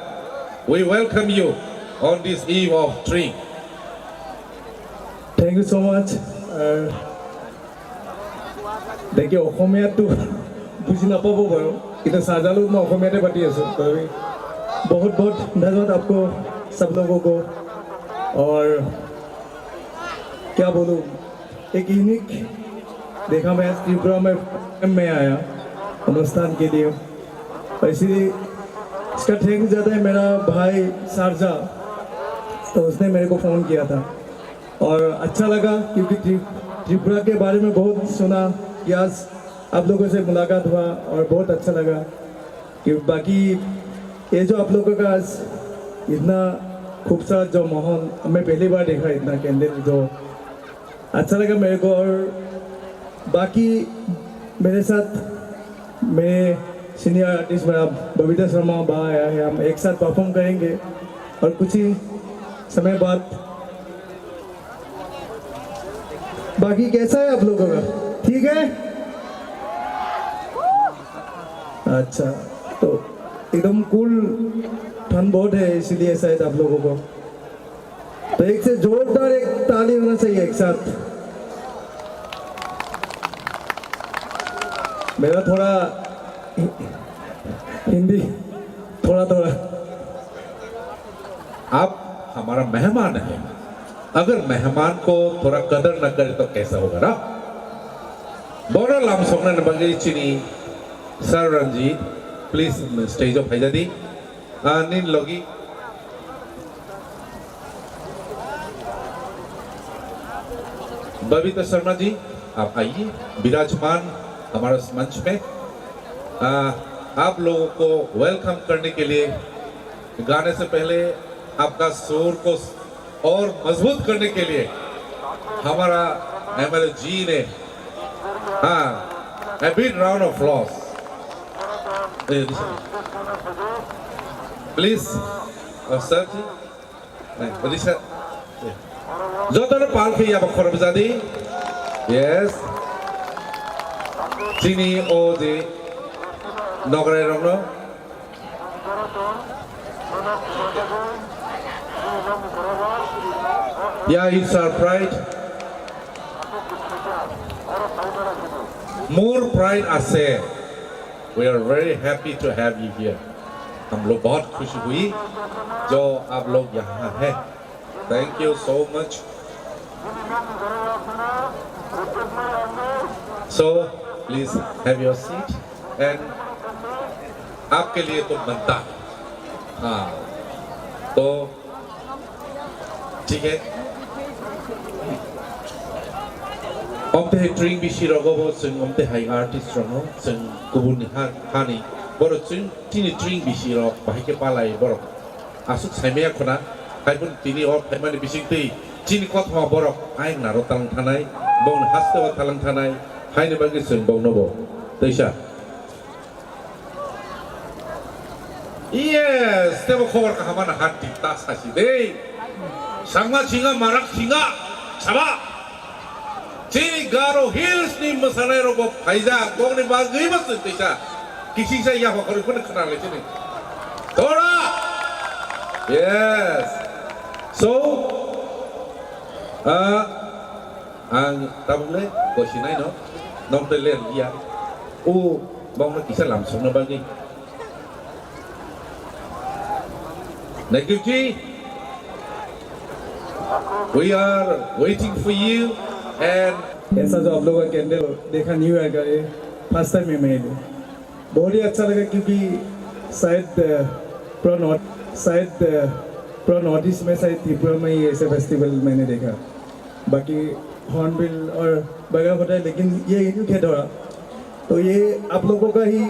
We welcome you on this eve of Tring। Thank you so much। Uh, देखिए, অসমীয়াটো বুজি নাপাব বাৰু, কিন্তু চাজালত মই অসমীয়াতে পাতি আছোঁ। তো, बहुत बहुत धन्यवाद आपको, सब लोगों को। और क्या बोलूँ, एक यूनिक देखा मैं त्रिपुरा में, में आया अनुष्ठान के लिए। और इसीलिए इसका थैंक्स जाता है मेरा भाई शारजा, तो उसने मेरे को फ़ोन किया था। और अच्छा लगा क्योंकि त्रि-, त्रिपुरा के बारे में बहुत सुना कि आज आप लोगों से मुलाकात हुआ और बहुत अच्छा लगा। कि बाकी ये जो आप लोगों का आज इतना खूबसूरत जो माहौल, मैं पहली बार देखा इतना कैंडल, जो अच्छा लगा मेरे को। और बाकी मेरे साथ मेरे सीनियर आर्टिस्ट मेरा बबीता शर्मा बा आया है, हम एक साथ परफॉर्म करेंगे और कुछ ही समय बाद बाकी कैसा है आप लोगों का? ठीक है? अच्छा, तो एकदम कूल, ठंड बहुत है, इसीलिए शायद आप लोगों को। तो एक से जोरदार एक ताली होना चाहिए एक साथ। मेरा थोड़ा हिंदी थोड़ा थोड़ा। आप हमारा मेहमान है, अगर मेहमान को थोड़ा कदर न करे तो कैसा होगा ना? Bono lamsokna ni bagwi chini Sir Ranjit, please stage o phaijadi। Ah, nini logi Babita Sharma ji, आप आइए, विराजमान हमारे मंच में। आ, आप लोगों को वेलकम करने के लिए गाने से पहले आपका सुर को और मजबूत करने के लिए हमारा एमएलए जी ने, हाँ, a big round of applause। A, प्लीज, अ, सर ji, A, Risa, A. Jotono pal khe yaba khorop jadi। Yes। Chini o je nograi rokno। Yeah, it's our pride। More pride আছে। We are very happy to have you here। हम लोग बहुत खुश हुई जो आप लोग यहाँ हैं। Thank you so much। So, please have your seat and आपके लिए तो बनता है। हाँ, तो ठीक है। Omte hai tring bisi rogo bo chwng omte hai artist rogo chwng kubun ha hani boro chwng tini tring bisi rok bahai ke palai borok. Aswk saimaya khuna, hai phano tini o phaimani bisingtwi chini kothoma borok ayang naro talang thanai, bongni haste o talang thanai, haini bagwi chwng bongno bo twisa. Yes, tebo khobor kaham ano hati ta sasi de. Sangma singa marak singa saba. Chini Garo Hills ni mwsanai rok bo phaijak, bokni bagwi bo chwng kaisa kisingsa yapha khorwi phano khna lai chini. Thora! Yes. So, ah, ang tabuk le kosinai no, nong te ler ya. O, bokno kisa lam songna bagwi. Naikukji, we are waiting for you and ऐसा जो आप लोगों का कैंडल देखा new year का, ये first time है मेरे लिए। बहुत ही अच्छा लगा क्योंकि शायद, अ, पूरा नॉर्थ, शायद, अ, पूरा नॉर्थ ईस्ट में शायद त्रिपुरा में ही ऐसे फेस्टिवल मैंने देखा। बाकी हॉर्नबिल और वगैरह होता है, लेकिन ये यूनिक है थोड़ा। तो ये आप लोगों का ही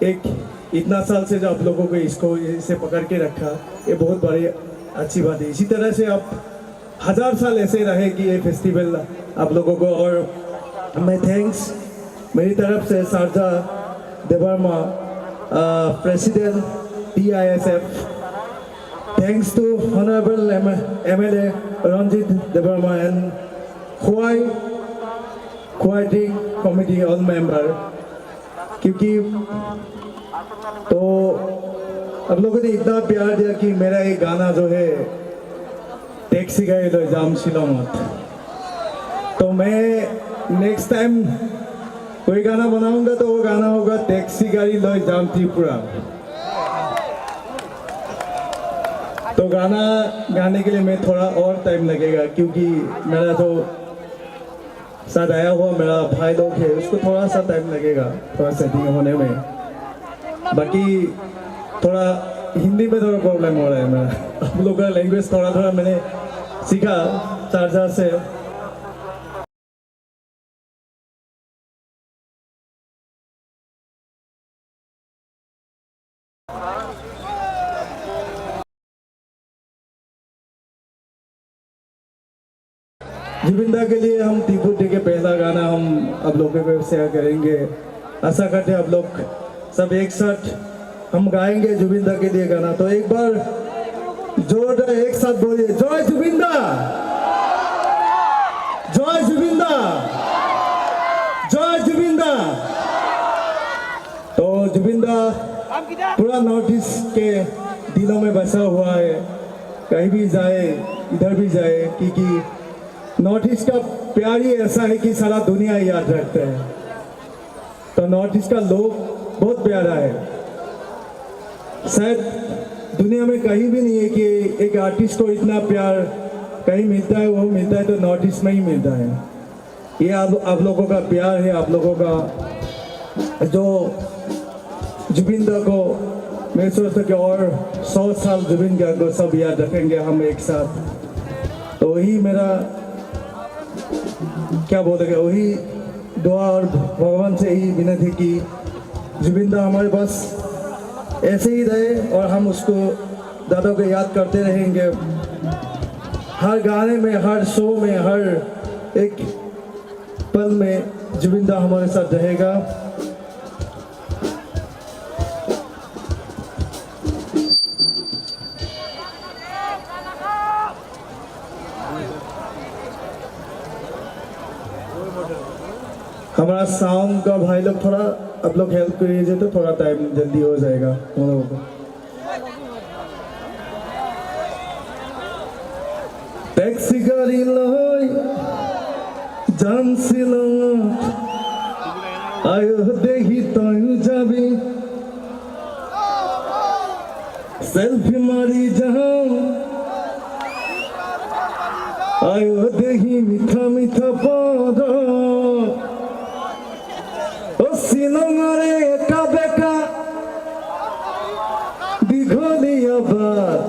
एक, इतना साल से जो आप लोगों को इसको इसे पकड़ के रखा, ये बहुत बड़ी अच्छी बात है। इसी तरह से आप हजार साल ऐसे रहे कि ये फेस्टिवल आप लोगों को। और मैं थैंक्स मेरी तरफ से Sharja Debbarma, uh, president TISF, thanks to Honorable M-, MLA Ranjit Debbarma and Khowai, Khowai District Committee all member, क्योंकि तो आप लोगों ने इतना प्यार दिया कि मेरा ये गाना जो है टैक्सी गाड़ी लो जाम शिलोंगत। तो मैं नेक्स्ट टाइम कोई गाना बनाऊंगा तो वो गाना होगा टैक्सी गाड़ी लो जाम त्रिपुरा। तो गाना गाने के लिए मैं थोड़ा और टाइम लगेगा क्योंकि मेरा जो साथ आया हुआ मेरा भाई लोग है, उसको थोड़ा सा टाइम लगेगा, थोड़ा सेटिंग होने में। बाकी थोड़ा हिंदी में थोड़ा प्रॉब्लम हो रहा है मेरा। आप लोग का लैंग्वेज थोड़ा थोड़ा मैंने सीखा शारजा से। जुबिन दा के लिए हम तीपुर डे के पहला गाना हम आप लोगों को शेयर करेंगे। आशा करते हैं आप लोग सब एक साथ हम गाएंगे जुबिन दा के लिए गाना। तो एक बार जोरदार एक साथ बोलिए, जय जुबिन दा, जय जुबिन दा, जय जुबिन दा। तो जुबिन दा पूरा नॉर्थ ईस्ट के दिलों में बसा हुआ है। कहीं भी जाए, इधर भी जाए, क्योंकि नॉर्थ ईस्ट का प्यार ही ऐसा है कि सारा दुनिया याद रखता है। तो नॉर्थ ईस्ट का लोग बहुत प्यारा है। शायद दुनिया में कहीं भी नहीं है कि एक आर्टिस्ट को इतना प्यार कहीं मिलता है, वो मिलता है तो नॉर्थ ईस्ट में ही मिलता है। ये आप, आप लोगों का प्यार है, आप लोगों का जो जुबिन दा को मैं सोचता कि और सौ साल जुबिन गार्ग को सब याद रखेंगे हम एक साथ। तो वही मेरा क्या बोलते हैं, वही दुआ और भगवान से ही विनती कि जुबिन दा हमारे पास ऐसे ही रहे और हम उसको दादा को याद करते रहेंगे। हर गाने में, हर शो में, हर एक पल में जुबिन दा हमारे साथ रहेगा। हमारा साउंड का भाई लोग, थोड़ा आप लोग हेल्प करिए, तो थोड़ा टाइम जल्दी हो जाएगा हम लोगों को। Taxi gari loi jam Shillong, ayo dehi toi jabi. Selfie mari jam, ayo dehi mitha mitha podo. O Shillong are eka beka digholiya bar.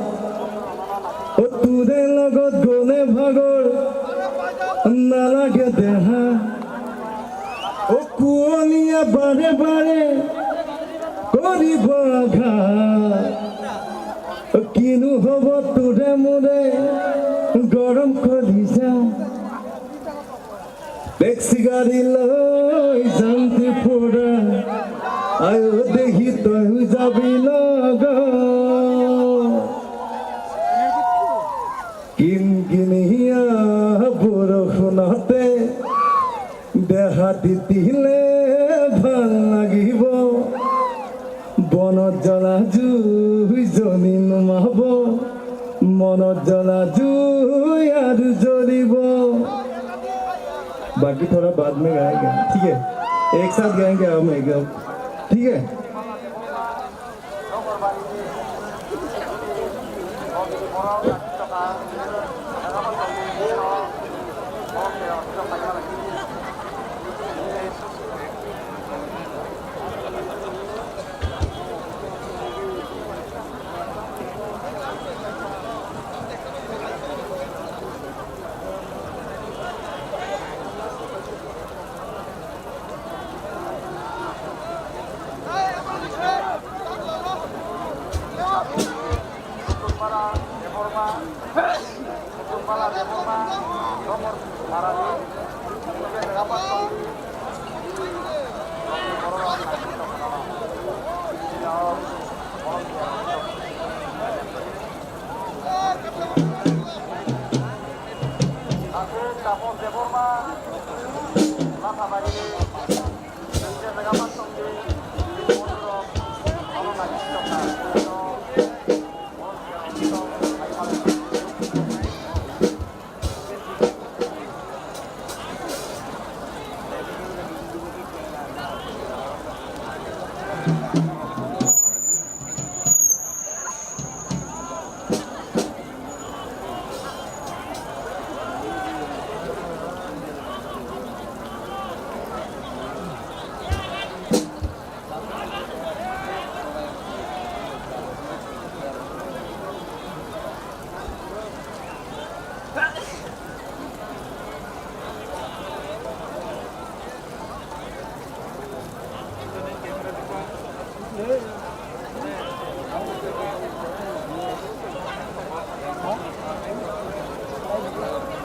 O ture logot gole bhagor nalage deha. O kuonia bare bare goribo agha. O kinu hobo ture mure gorom kolija. Taxi gari loi jam Tripura, ayo dehi toi jabi logo. Kim gini hiya borok hunate, deha ditile bhal lagibo. Bono jala jui joni numabo, mono jala jui aru jolibo. बाकी थोड़ा बाद में गाएंगे, ठीक है? एक साथ गाएंगे हम एक, ठीक है?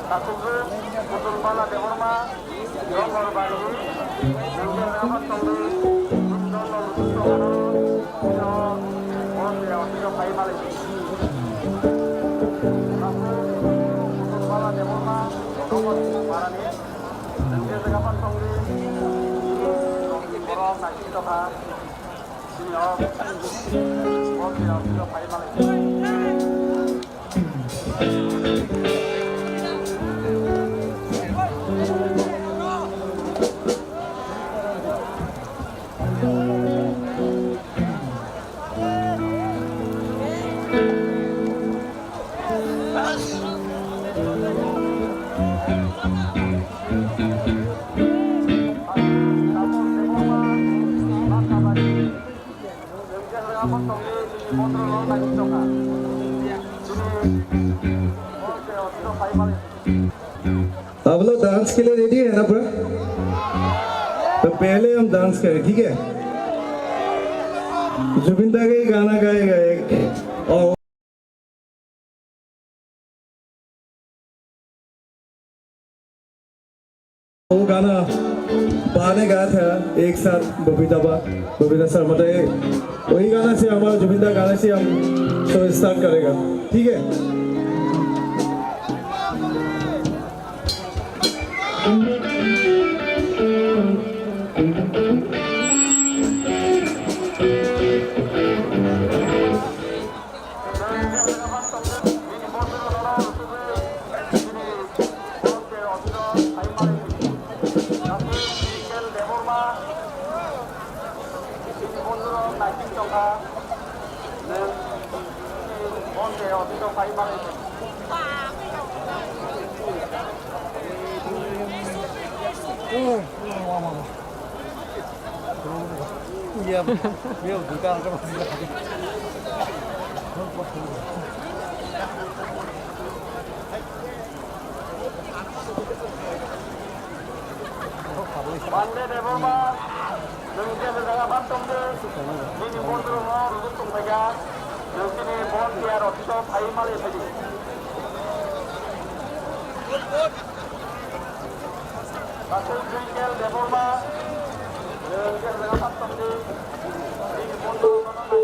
Takhuk Putul Bala Debbarma, Rongor Bari, Nungker Rabat Tongdi, Nungker Rabat Tongdi, Nungker Rabat Tongdi, Nungker Rabat Tongdi. आप लोग डांस के लिए रेडी है ना पूरा? तो पहले हम डांस करें, ठीक है? जुबिन दा का ही गाना गाएगा एक। और वो गाना बहाने गाया था एक साथ बबीता बा, बबीता सर, मतलब, वही गाना से हमारा जुबिन दा गाना से हम शो स्टार्ट करेगा, ठीक है? Bande Debbarma, nwng je jaga phan tongdi, nini bondhurokno rwjak tongphaikha, nwng chini volunteer office-o phaiwi malai phaidi. Aswk Twinkle Debbarma, nwng je jaga phan tongdi, nini bondhurokno nai.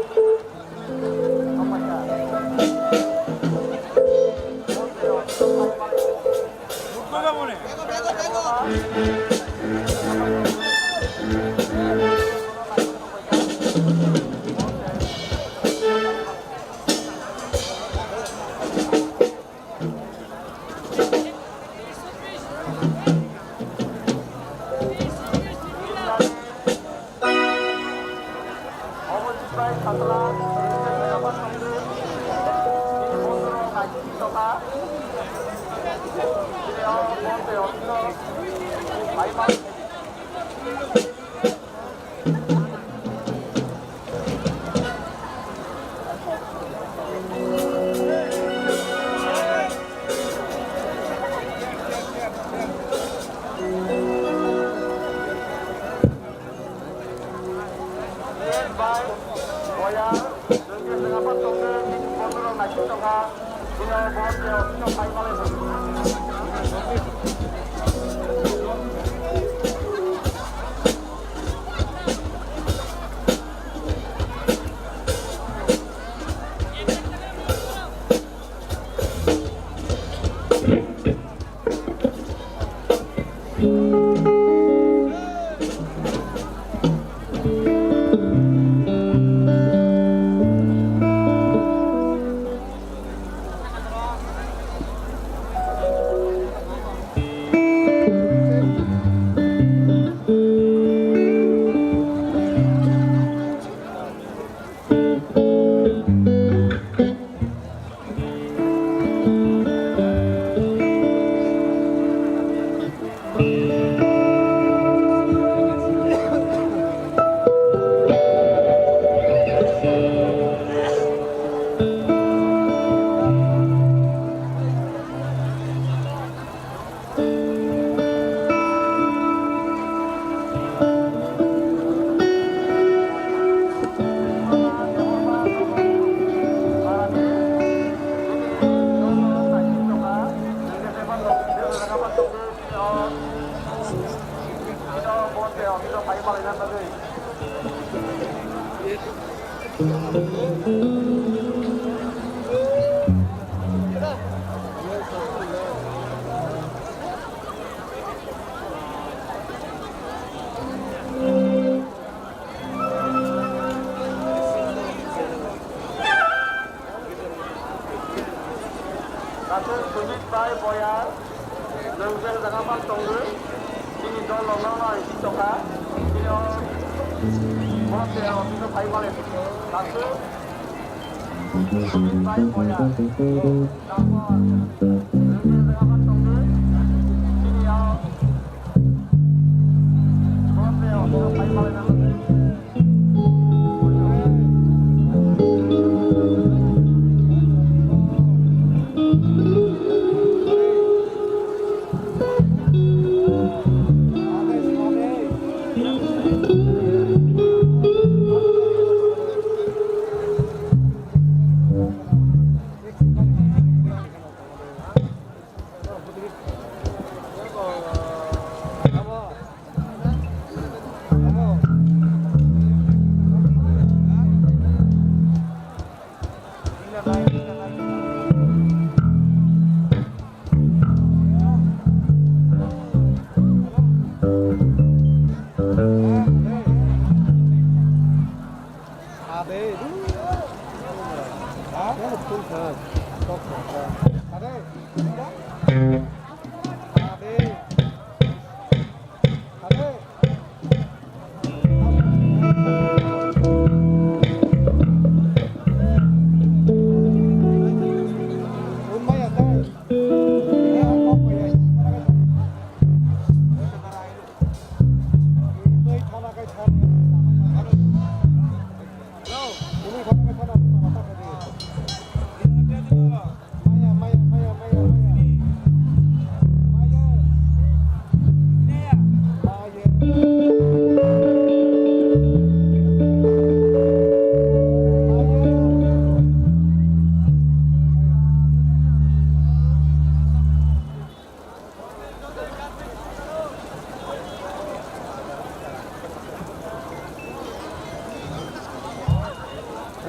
Dato Sujit Bai Boyar, nwng je jaga phan tongwi, chini dol rok no nai si tongkha, chini o volunteer office o phai male. Dato Sujit Bai Boyar.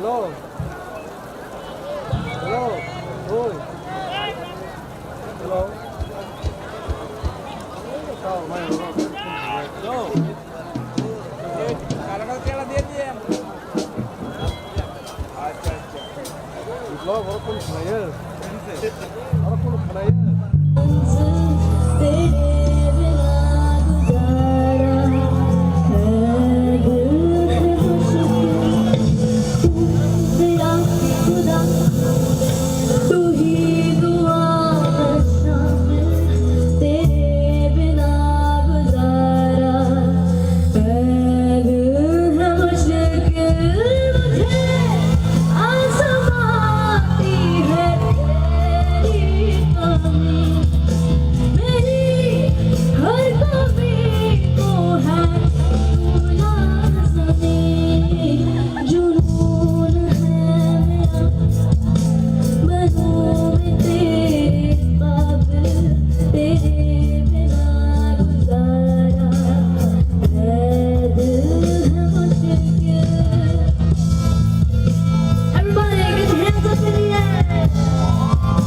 Hello. Hello. Oi. Hello. Hello. Acha, acha. Vlog oro phone khlaiyo. Oro phone khlaiyo. Everybody, get your hands up in the air.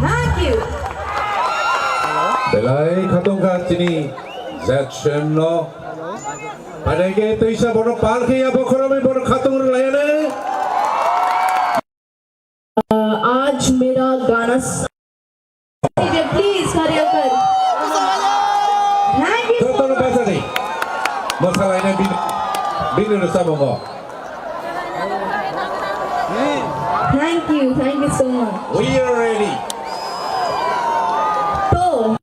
Thank you. Belai khatungkha chini Jackson no. Paidai khe twisa bono par khe ya bokhorogwi bono khatung rwlaiya ne. आज मेरा गाना स- प्लीज खड़े होकर। Thank you so Total much. Basani. Mosalai na bin, bin rwchapmung o. Thank you, thank you so much. We are ready. तो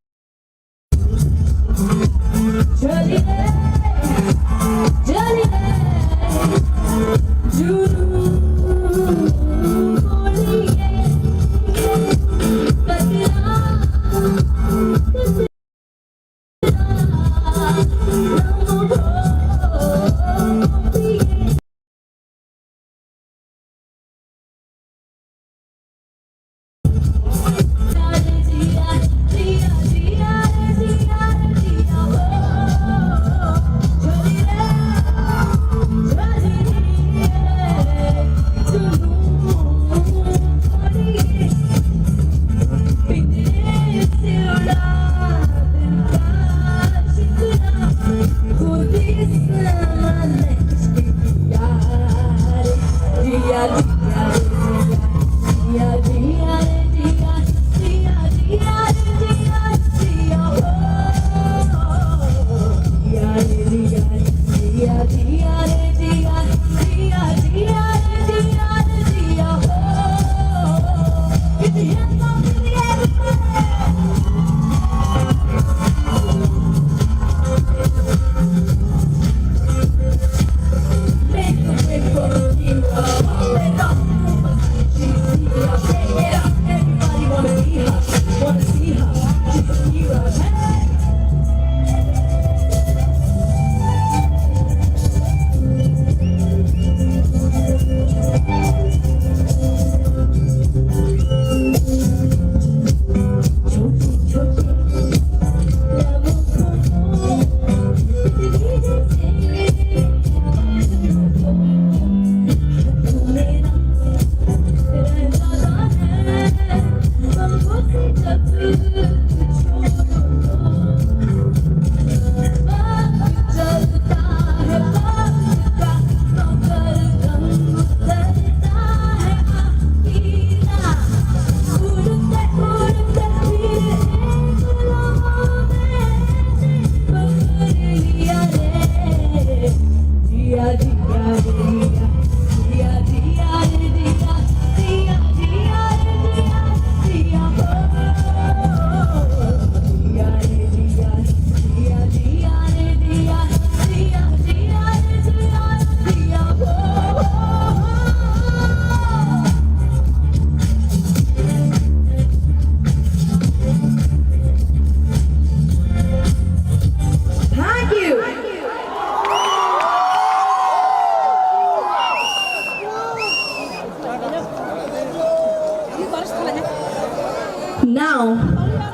Now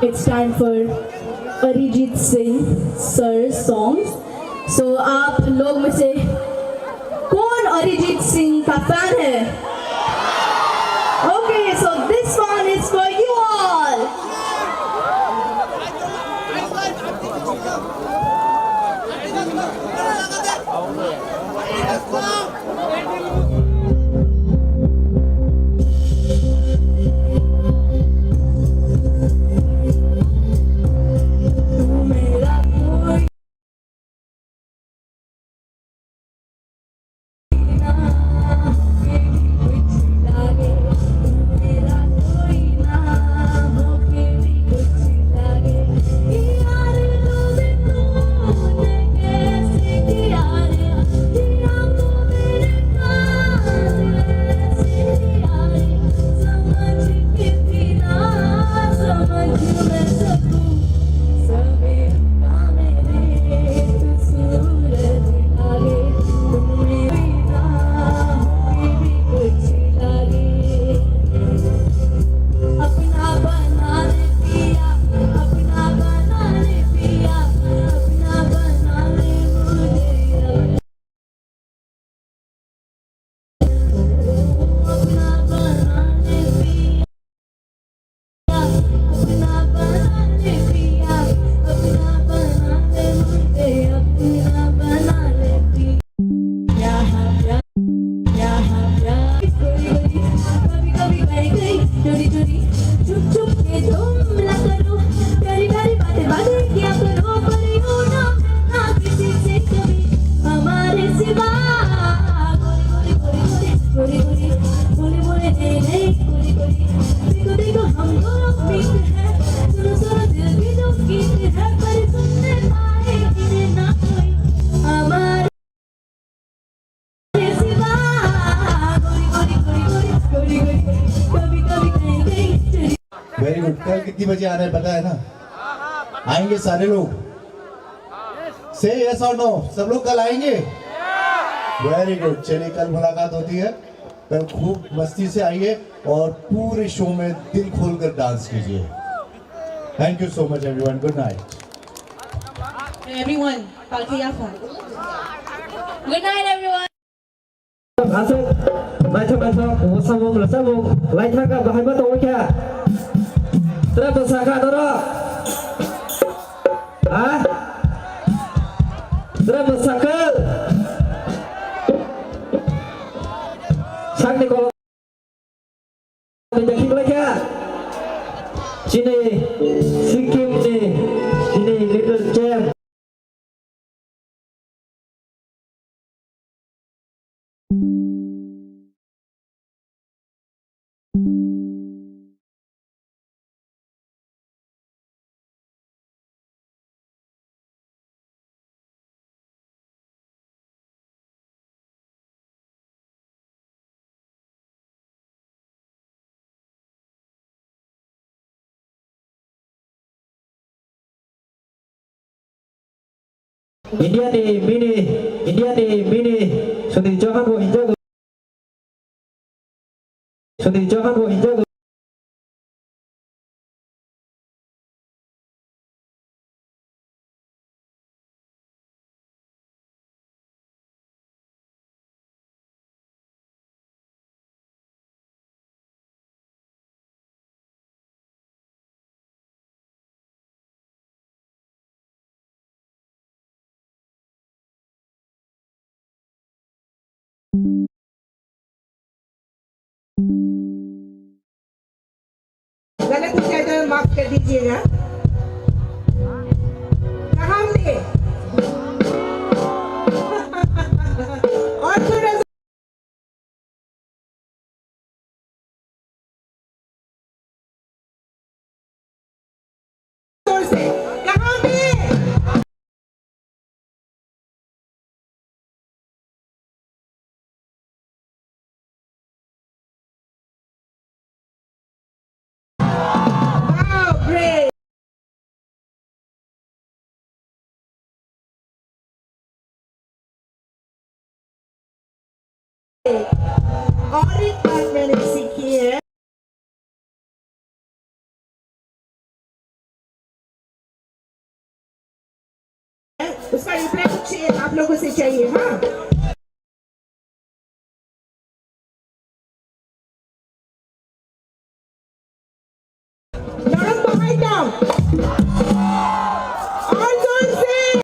it's time for Arijit Singh sir songs. So आप लोग में से कौन अरिजीत सिंह का फैन है? Okay, so this one is for you all. Very good. कल कितनी बजे आ रहे हैं, पता है ना? आएंगे सारे लोग? Say yes or no, सब लोग कल आएंगे? Very good. चलिए, कल मुलाकात होती है। कल खूब मस्ती से आइए और पूरे शो में दिल खोलकर डांस कीजिए। Thank you so much, everyone. Good night. Everyone, palki yafa. Good night, everyone. Aswk naithok naithok mwsamung rwchabung laithaka bahai ma tongwi kha. Tra bwsakha norok? Ha? Tra bwsakha? Sakni kolom. Chini Sikkim ni, chini little champ. India ni mini, India ni mini, Sudhir Chauhan bo hinjago. Sudhir Chauhan bo hinjago. गलती से तो माफ कर दीजिएगा। कहाँ हमने? और थोड़ा सा जोर से। कहाँ हमने? Wow, great. और एक बात मैंने सीखी है। उसका रिप्लाई कुछ आप लोगों से चाहिए, हाँ। Norok bahai tong. Anjol Singh.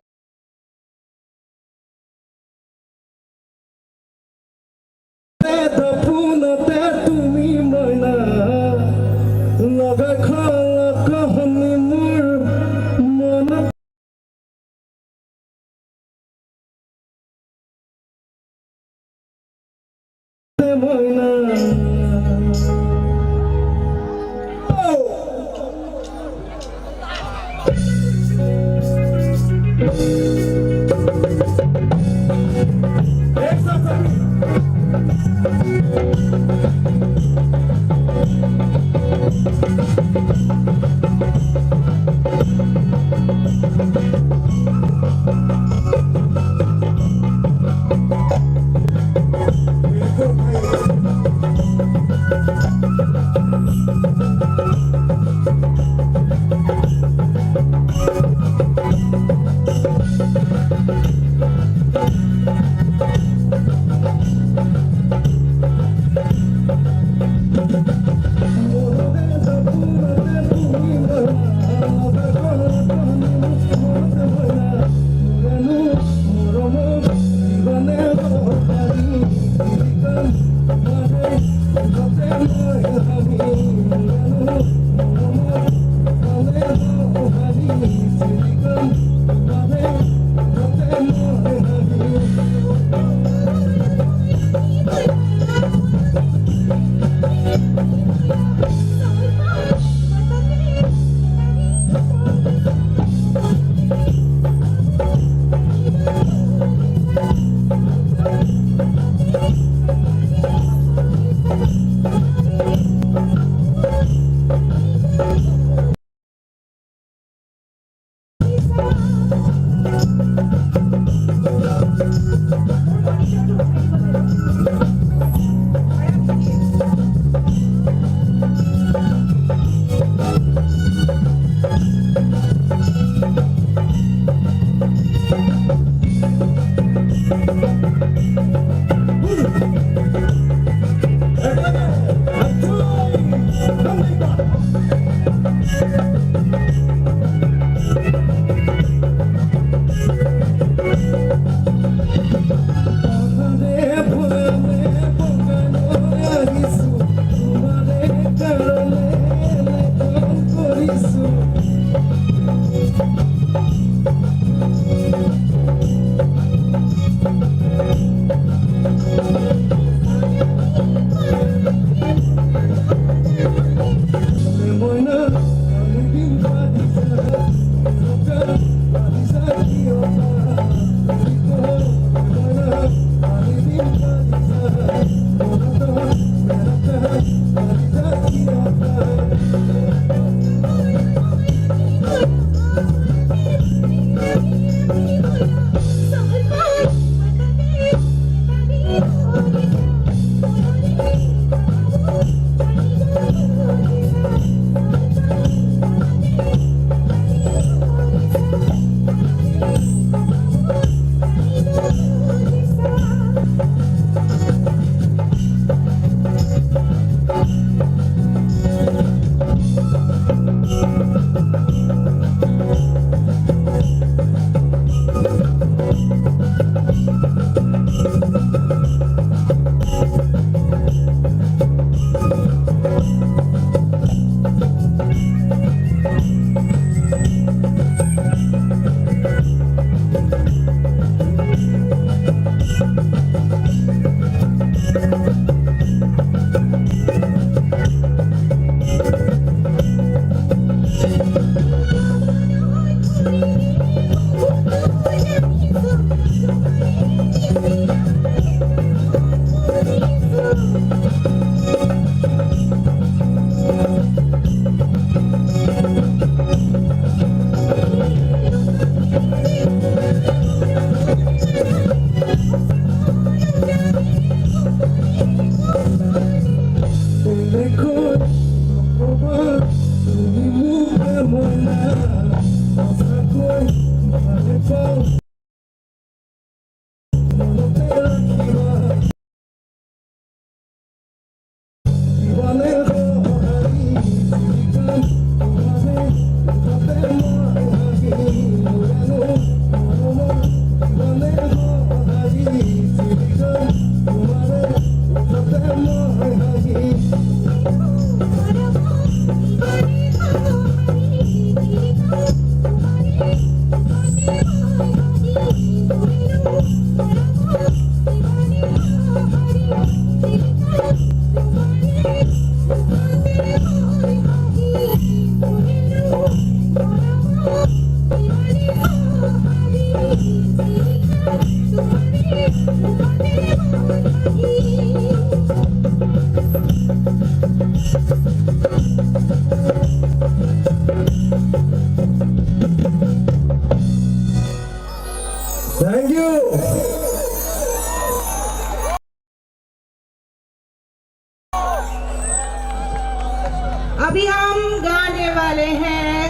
अभी हम गाने वाले हैं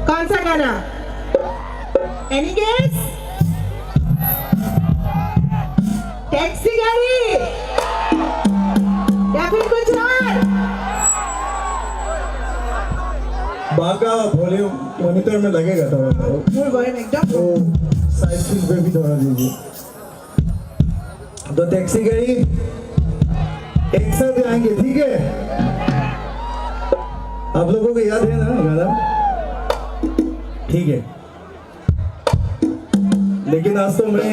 कौन सा गाना? Any guess? टैक्सी गाड़ी या फिर कुछ और? बाका वॉल्यूम मॉनिटर में लगेगा थोड़ा सा। फुल वॉल्यूम एकदम। वो साइड सीट पे भी थोड़ा दीजिए। तो टैक्सी गाड़ी एक साथ आएंगे, ठीक है? आप लोगों को याद है ना गाना? ठीक है। लेकिन आज तो मैं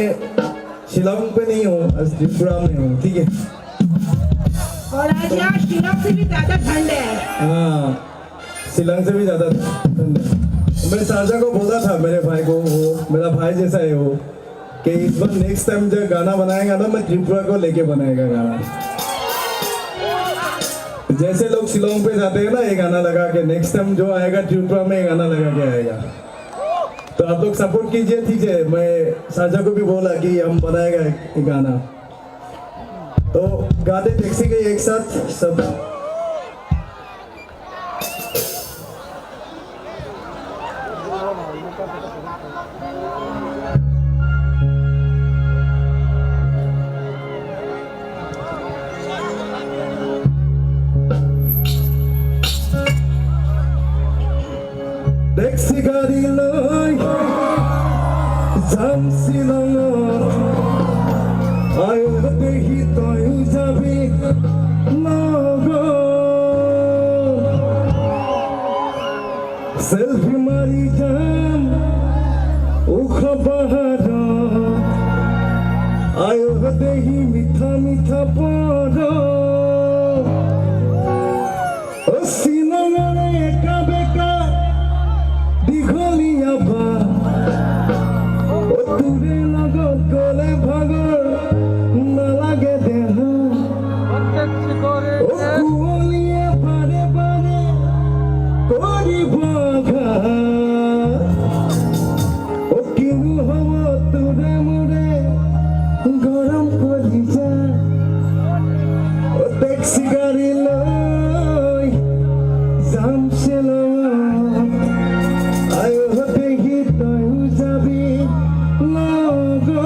शिलोंग पे नहीं हूँ, आज त्रिपुरा में हूँ, ठीक है? और आज यहाँ शिलोंग से भी ज्यादा ठंड है। हाँ, शिलोंग से भी ज्यादा ठंड है। मैं शारजा को बोला था, मेरे भाई को, वो मेरा भाई जैसा है वो, कि इस बार नेक्स्ट टाइम जब गाना बनाएगा ना, मैं त्रिपुरा को लेके बनाएगा गाना। जैसे लोग शिलोंग पे जाते हैं ना, ये गाना लगा के, नेक्स्ट टाइम जो आएगा त्रिपुरा में, ये गाना लगा के आएगा। तो आप लोग सपोर्ट कीजिए, ठीक है? मैं शारजा को भी बोला कि हम बनाएगा एक गाना। तो गाते टैक्सी के एक साथ सब। Taxi gari loi jam Shillong o, ayo dehi toi jabi nogo. Selfie mari jam ukha paharo, ayo dehi mitha mitha poro. O Shillong ore eka beka digholiya ba, o ture logot gole bhagor na lage deha. O kuliye bare bare kori baga. O kinu hobo ture mure gorom kori ja. O taxi gari loi jam Shillong. Ayo dehi toi jabi nogo.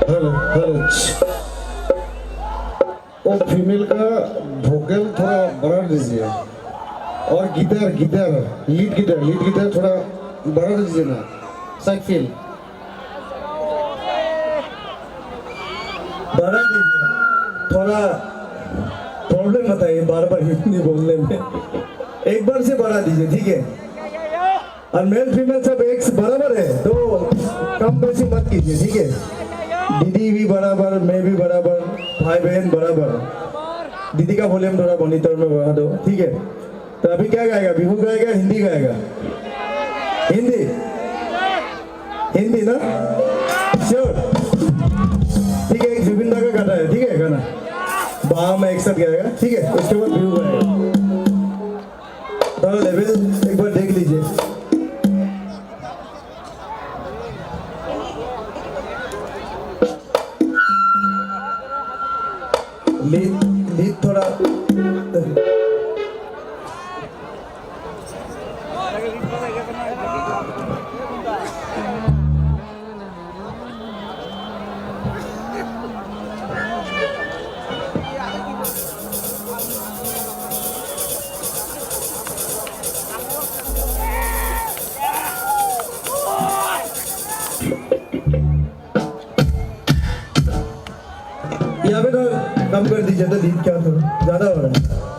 Hello, hello. वो फीमेल का वोकल थोड़ा बढ़ा दीजिए। और guitar, guitar, lead guitar, lead guitar थोड़ा बढ़ा दीजिए ना। Side feel. बढ़ा दीजिए। थोड़ा प्रॉब्लम आता है बार बार हिंदी बोलने में। एक बार से बढ़ा दीजिए, ठीक है? और मेल फीमेल सब एक से बराबर है, तो कम बेसी मत कीजिए, ठीक है? दीदी भी बराबर, मैं भी बराबर, भाई बहन बराबर। दीदी का वॉल्यूम थोड़ा मॉनिटर में बढ़ा दो, ठीक है? तो अभी क्या गाएगा? बिहू गाएगा, हिंदी गाएगा? हिंदी? हिंदी ना? श्योर? ठीक है, एक जुबिन दा का गाना है, ठीक है, गाना? बाम एक साथ गाएगा, ठीक है? उसके बाद बिहू गाएगा। थोड़ा लेवल एक बार देख लीजिए। लीड, लीड थोड़ा। यहाँ पे तो कम कर दीजिए, तो लीड क्या थोड़ा ज़्यादा हो रहा है,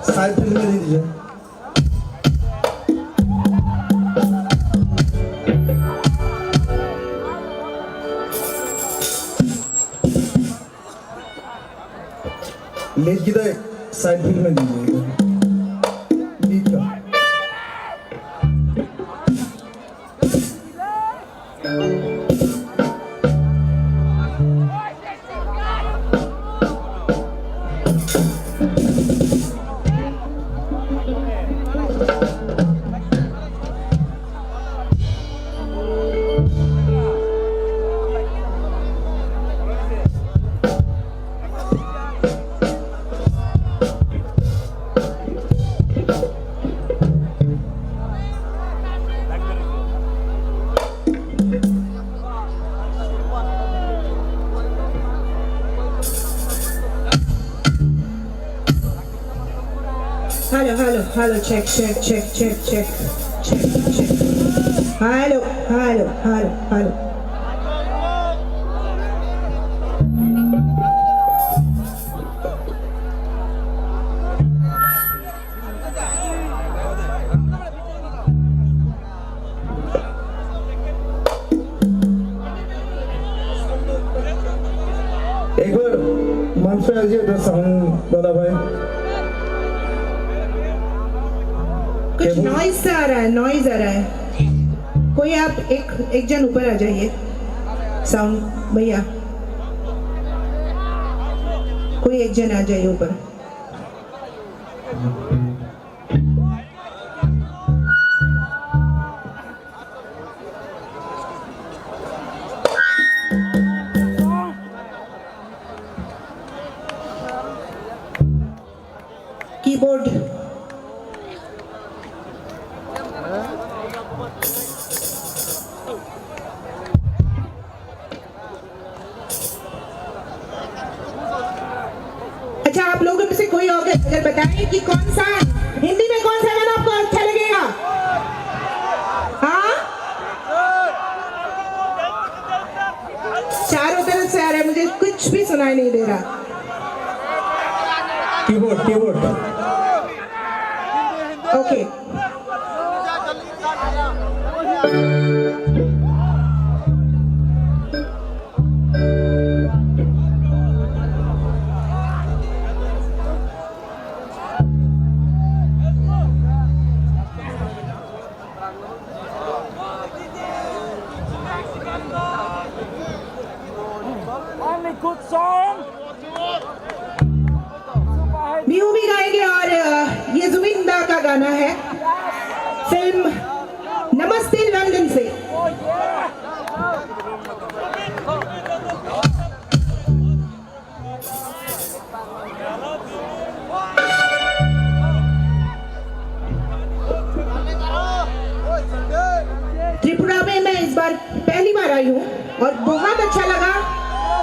साइड फील्ड में दे दीजिए। लीड की तो साइड फील्ड में दीजिए, लीड का। Hello, hello, hello, check, check, check, check, check, check, check. Hello, hello, hello, hello. एक बार मंच पे आ जाइए, तो साउंड वाला भाई। कुछ नॉइज सा आ रहा है, नॉइज आ रहा है। कोई आप एक, एक जन ऊपर आ जाइए, साउंड भैया, कोई एक जन आ जाइए ऊपर। कीबोर्ड। अच्छा, आप लोगों में से कोई और अगर बताए कि कौन सा, हिंदी में कौन सा गाना आपको अच्छा लगेगा? हाँ, चारों तरफ से आ रहा है, मुझे कुछ भी सुनाई नहीं दे रहा। Keyboard, keyboard. Okay. Only good song. Bihu भी गाएंगे और, अ, ये जुबिन दा का गाना है।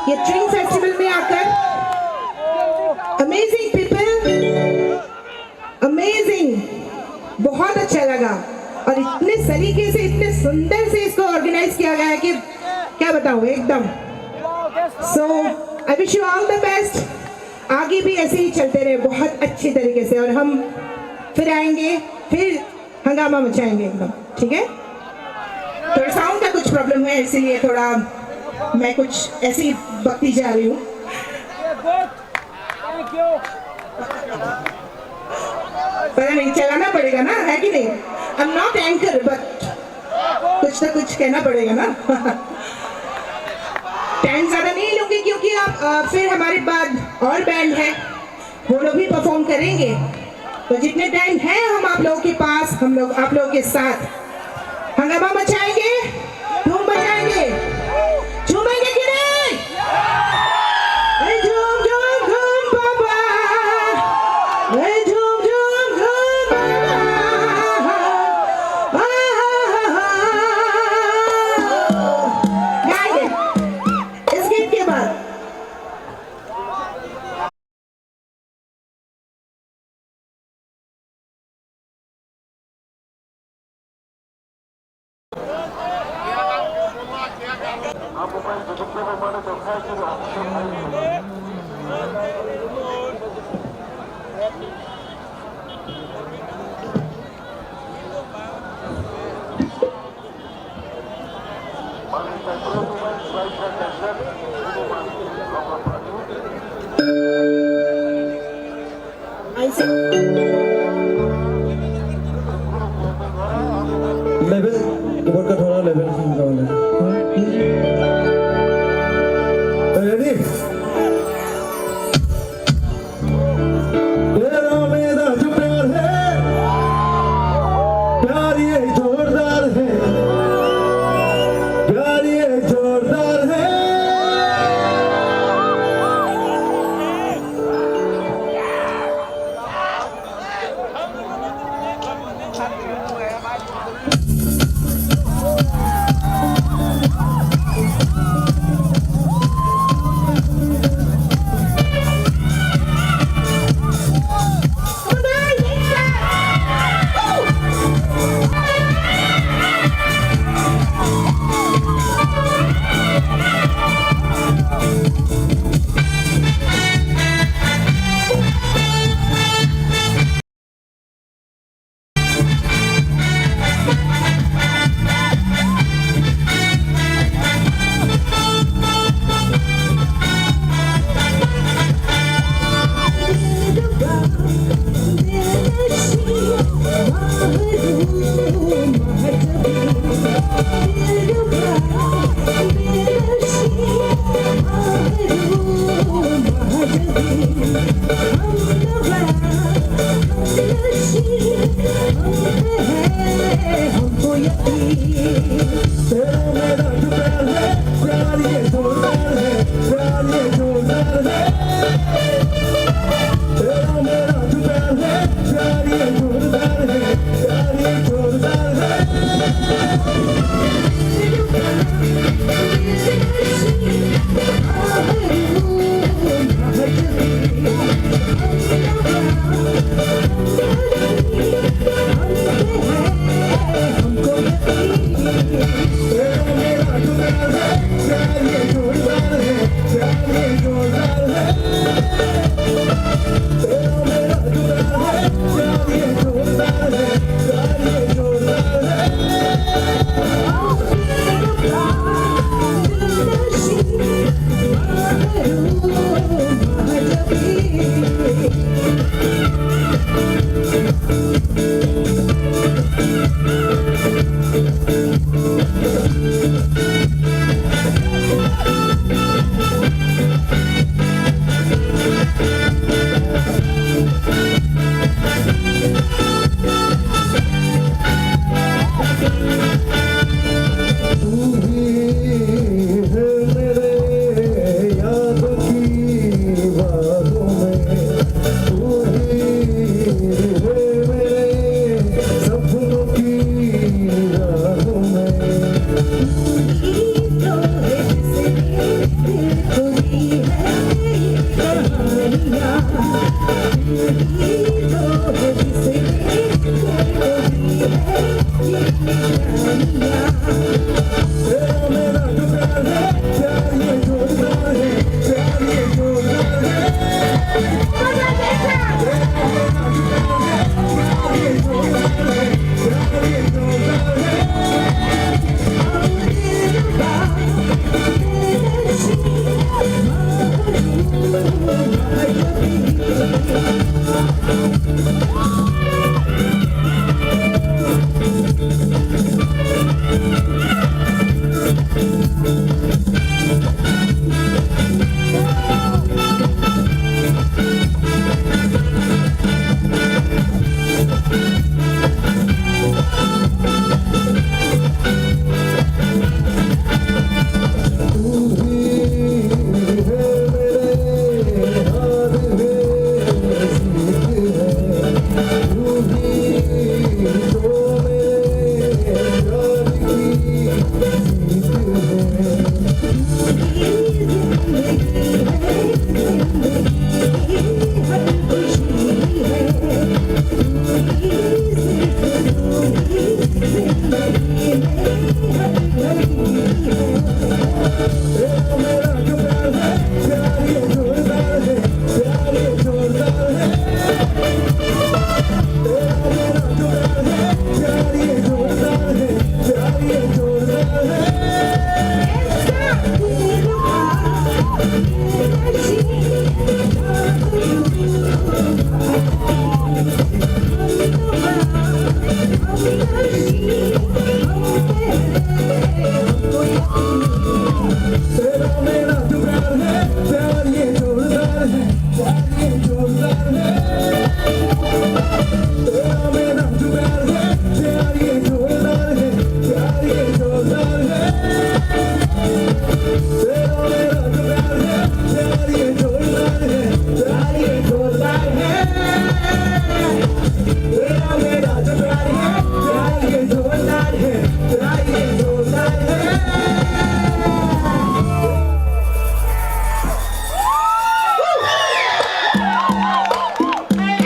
ये ट्रिंग फेस्टिवल में आकर अमेजिंग पीपल, अमेजिंग, बहुत अच्छा लगा। और इतने सलीके से, इतने सुंदर से इसको ऑर्गेनाइज किया गया है कि क्या बताऊं एकदम। So I wish you all the best। आगे भी ऐसे ही चलते रहे बहुत अच्छे तरीके से, और हम फिर आएंगे, फिर हंगामा मचाएंगे एकदम, ठीक है? थोड़ा साउंड का कुछ प्रॉब्लम है, इसीलिए थोड़ा मैं कुछ ऐसी बकती जा रही हूँ। पता नहीं, चलाना पड़ेगा ना, है कि नहीं? I'm not anchor, but कुछ तो कुछ कहना पड़ेगा ना। टाइम ज्यादा नहीं लूंगी, क्योंकि आप, अ, फिर हमारे बाद और बैंड है, वो लोग भी परफॉर्म करेंगे। तो जितने टाइम है हम आप लोगों के पास, हम लोग आप लोगों के साथ हंगामा मचाएंगे, धूम मचाएंगे, झूमेंगे कि नहीं? ए झूम झूम झूम बाबा, ए झूम झूम झूम बाबा। गाएंगे इस गीत के बाद। Level, ubor ka thora level kung ka wala. Ready? तेरा मेरा जो प्यार है, प्यार ये जोरदार है, प्यार ये जोरदार है।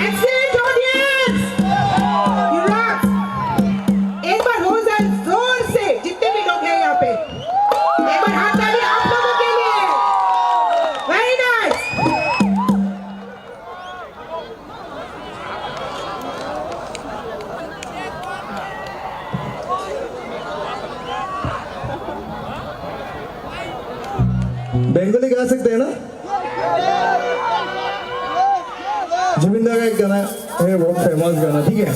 Excellent audience! You rock! एक बार हो जाए जोर से, जितने भी लोग हैं यहाँ पे। एक बार हाथ ताली आप लोगों के लिए। Very nice. बेंगोली गा सकते हैं ना? जुबिन दा का एक गाना है, बहुत फेमस गाना, ठीक है?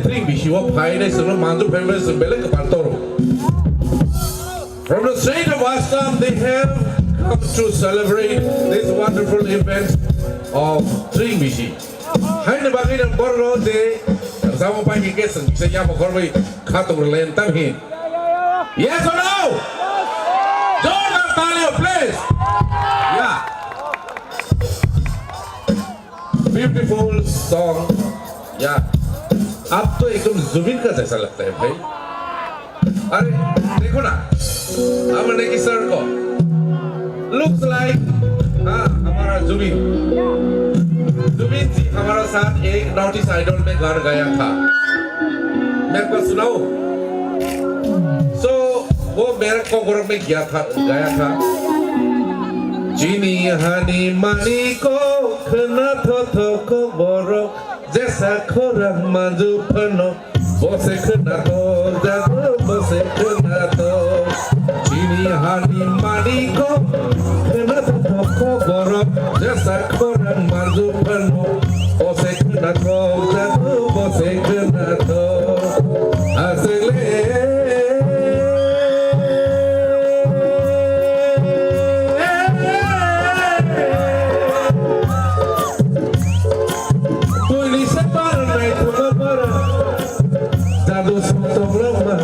Tring bisi o phainai chwngno manjak phaimani chwng belai kwpal toro. From the state of Assam, they have come to celebrate this wonderful event of Tring bisi. Haini bagwi nang borok je samo pai hingke chwng kisa yamo khorbai khatung rwlai tam hin. Yes or no? Jordar tali, please. Yeah. Beautiful song. Yeah. Ab to ekdom Zubeen ka jaisa lagta hai bhai. Are, dekho na. Amar neki sir ko. Looks like, हाँ, हमारा जुबीन। जुबीन जी हमारा साथ एक North East Idol में गाना गाया था। मेरे को सुनाओ। So, वो मेरा कोकरक में गया था, गाया था। Chini hani mani ko khna tho tho ko borok jesa khorang manju phano. Bose khna tho jago bose khna tho. Chini hani mani ko khna tho tho ko borok jesa khorang manju phano. Bose khna tho jago bose khna tho. Asle. Tui ni se par nai thuma para. Jadu song tong lama.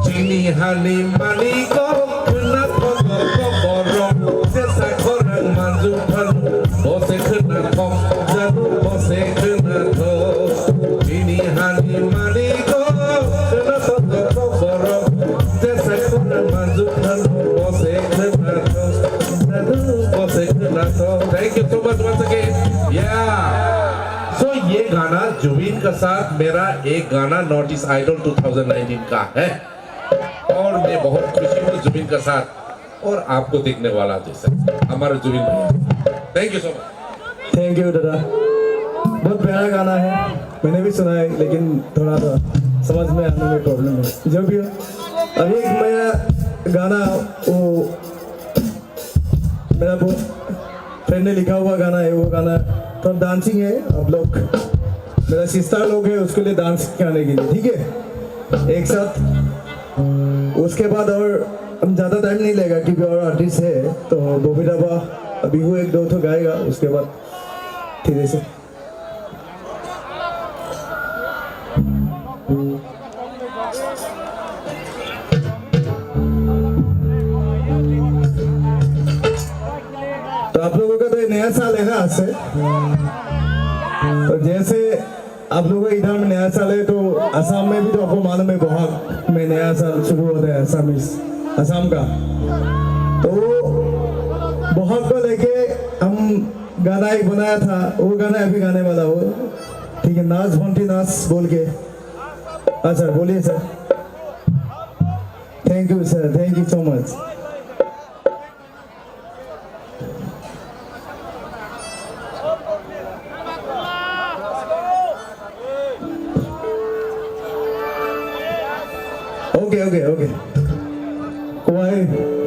Chini hani mani ko. Khwna thok borok jesa khorang manju phano, bose khwna thok jadu bose khwna thok. Chini hani mani ko khwna thok borok jesa khorang manju phano, bose khwna thok jadu bose khwna thok. Thank you so much once again. Yeah. So ये गाना जुबीन का साथ मेरा एक गाना North East Idol two thousand nineteen का है। और मैं बहुत खुशी हूँ जुबीन का साथ और आपको देखने वाला जैसा हमारा जुबीन भैया। Thank you so much। Thank you दादा, बहुत प्यारा गाना है, मैंने भी सुना है लेकिन थोड़ा सा समझ में आने में प्रॉब्लम है। जो भी हो, अभी एक मेरा गाना वो मेरा बहुत फ्रेंड ने लिखा हुआ गाना है, वो गाना थोड़ा डांसिंग है। आप लोग मेरा सिस्टर लोग है, उसके लिए डांस करने के लिए, ठीक है, एक साथ। उसके बाद और हम ज़्यादा टाइम नहीं लेगा क्योंकि और आर्टिस्ट है, तो बॉबी डाबा अभी वो एक दो तो गाएगा, उसके बाद धीरे से। तो आप लोगों का तो ये नया साल है ना आज से। तो जैसे आप लोगों का इधर में नया साल है, तो असम में भी तो आपको मालूम है, बोहाग में नया साल शुरू होता है असमीज, असम का। तो बोहाग को लेके हम गाना एक बनाया था, वो गाना अभी गाने वाला हो। ठीक है, नाच बंटी नाच बोल के। हाँ सर, बोलिए sir. Thank you sir, thank you so much। Okay, okay, okay। कोई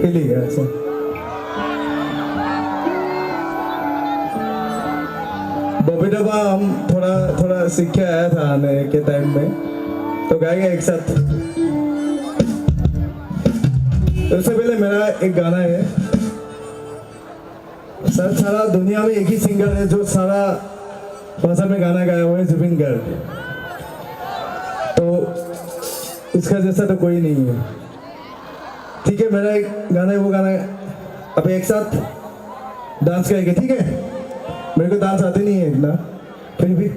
हिली, अच्छा। बॉबी डाबा हम थोड़ा, थोड़ा सीख के आया था आने के टाइम में, तो गाएंगे एक साथ। उससे पहले मेरा एक गाना है। सर, सारा दुनिया में एक ही सिंगर है जो सारा भाषा में गाना गाया हुआ है, जुबिन गार्ग। तो उसका जैसा तो कोई नहीं है। ठीक है, मेरा एक गाना है, वो गाना आप एक साथ डांस करेंगे, ठीक है? मेरे को डांस आते नहीं है इतना, फिर भी।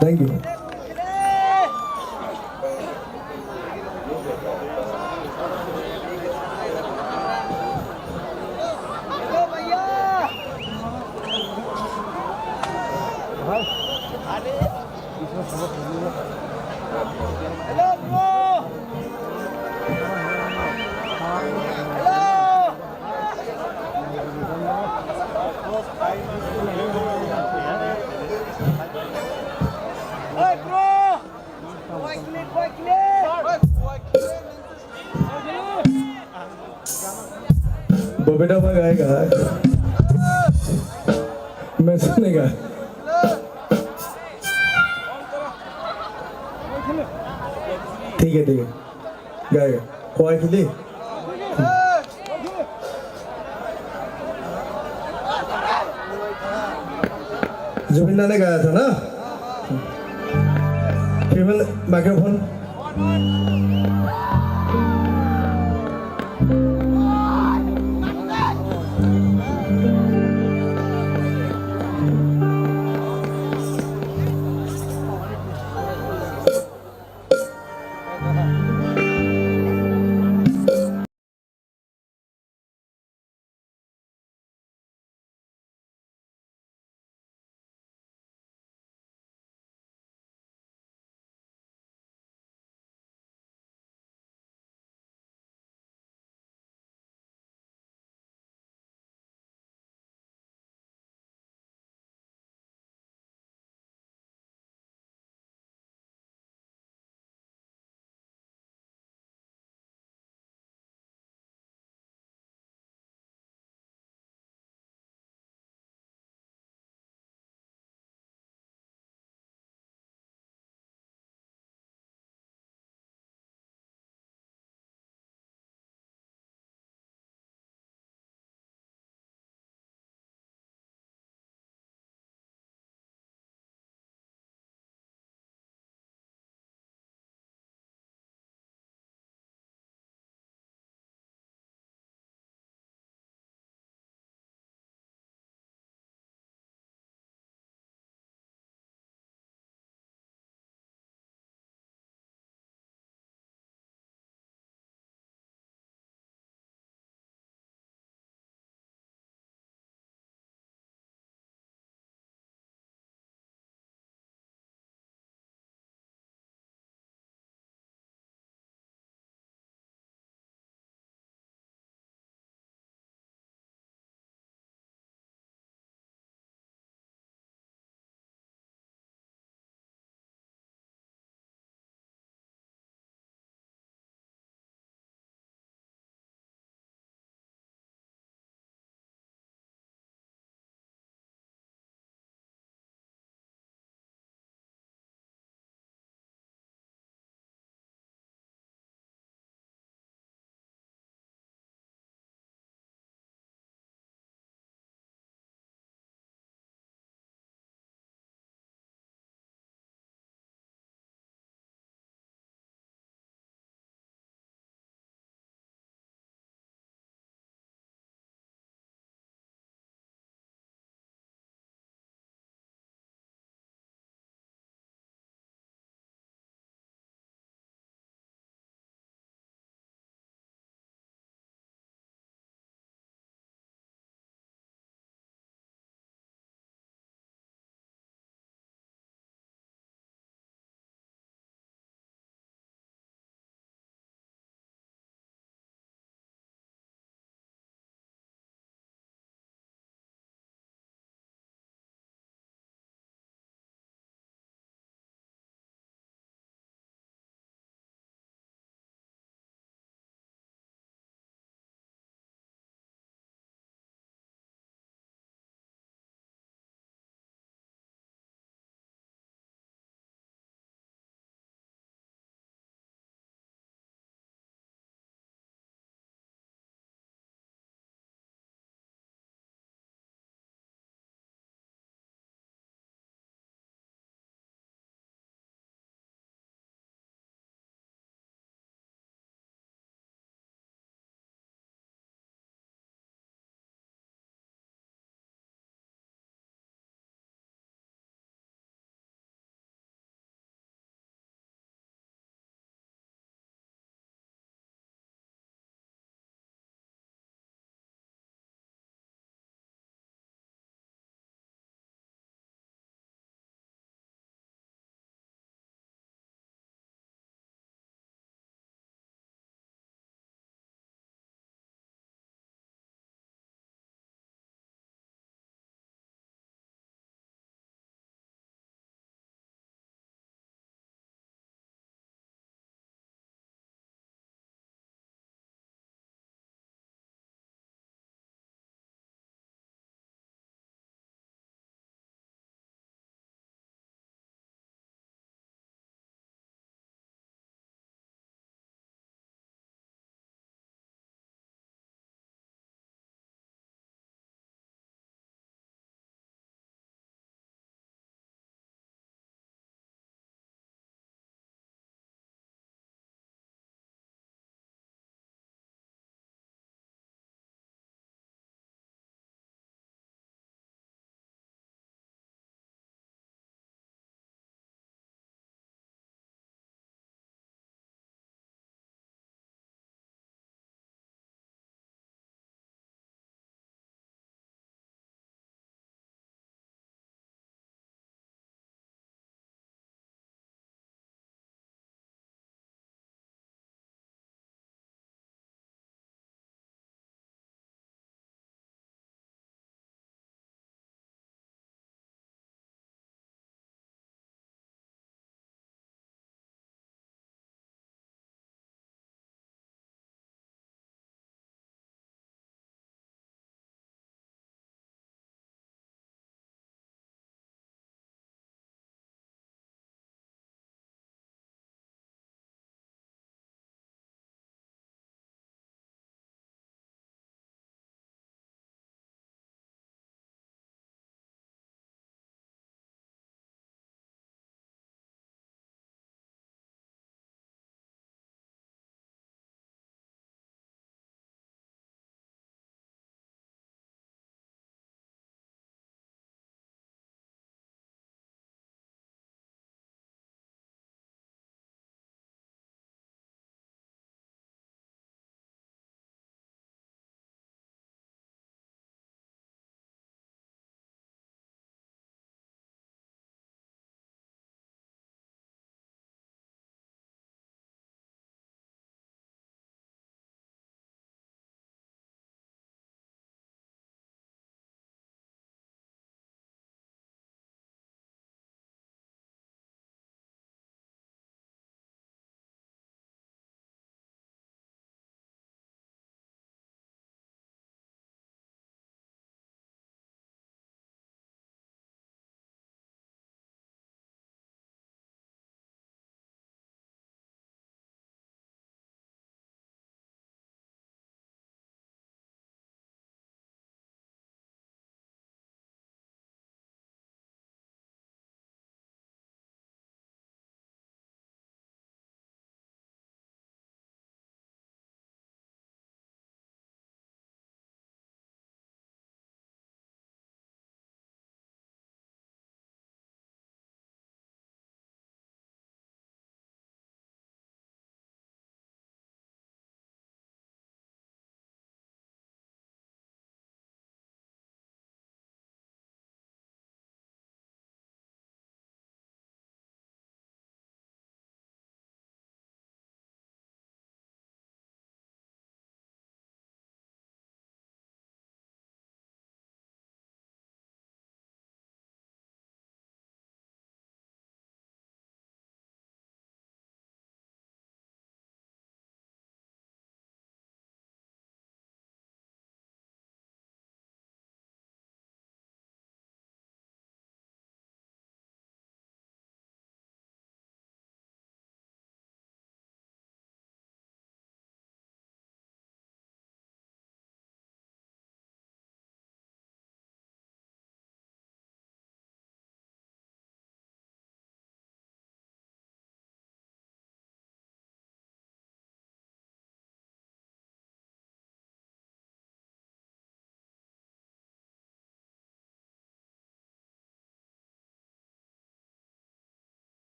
Thank you. Hello, bro. Hello. Hey, bro. Bobby da bhai gaega. Main sunega. ठीक है, ठीक है। Gaega. Quietly. Zubin da ne gaya tha na? Female microphone.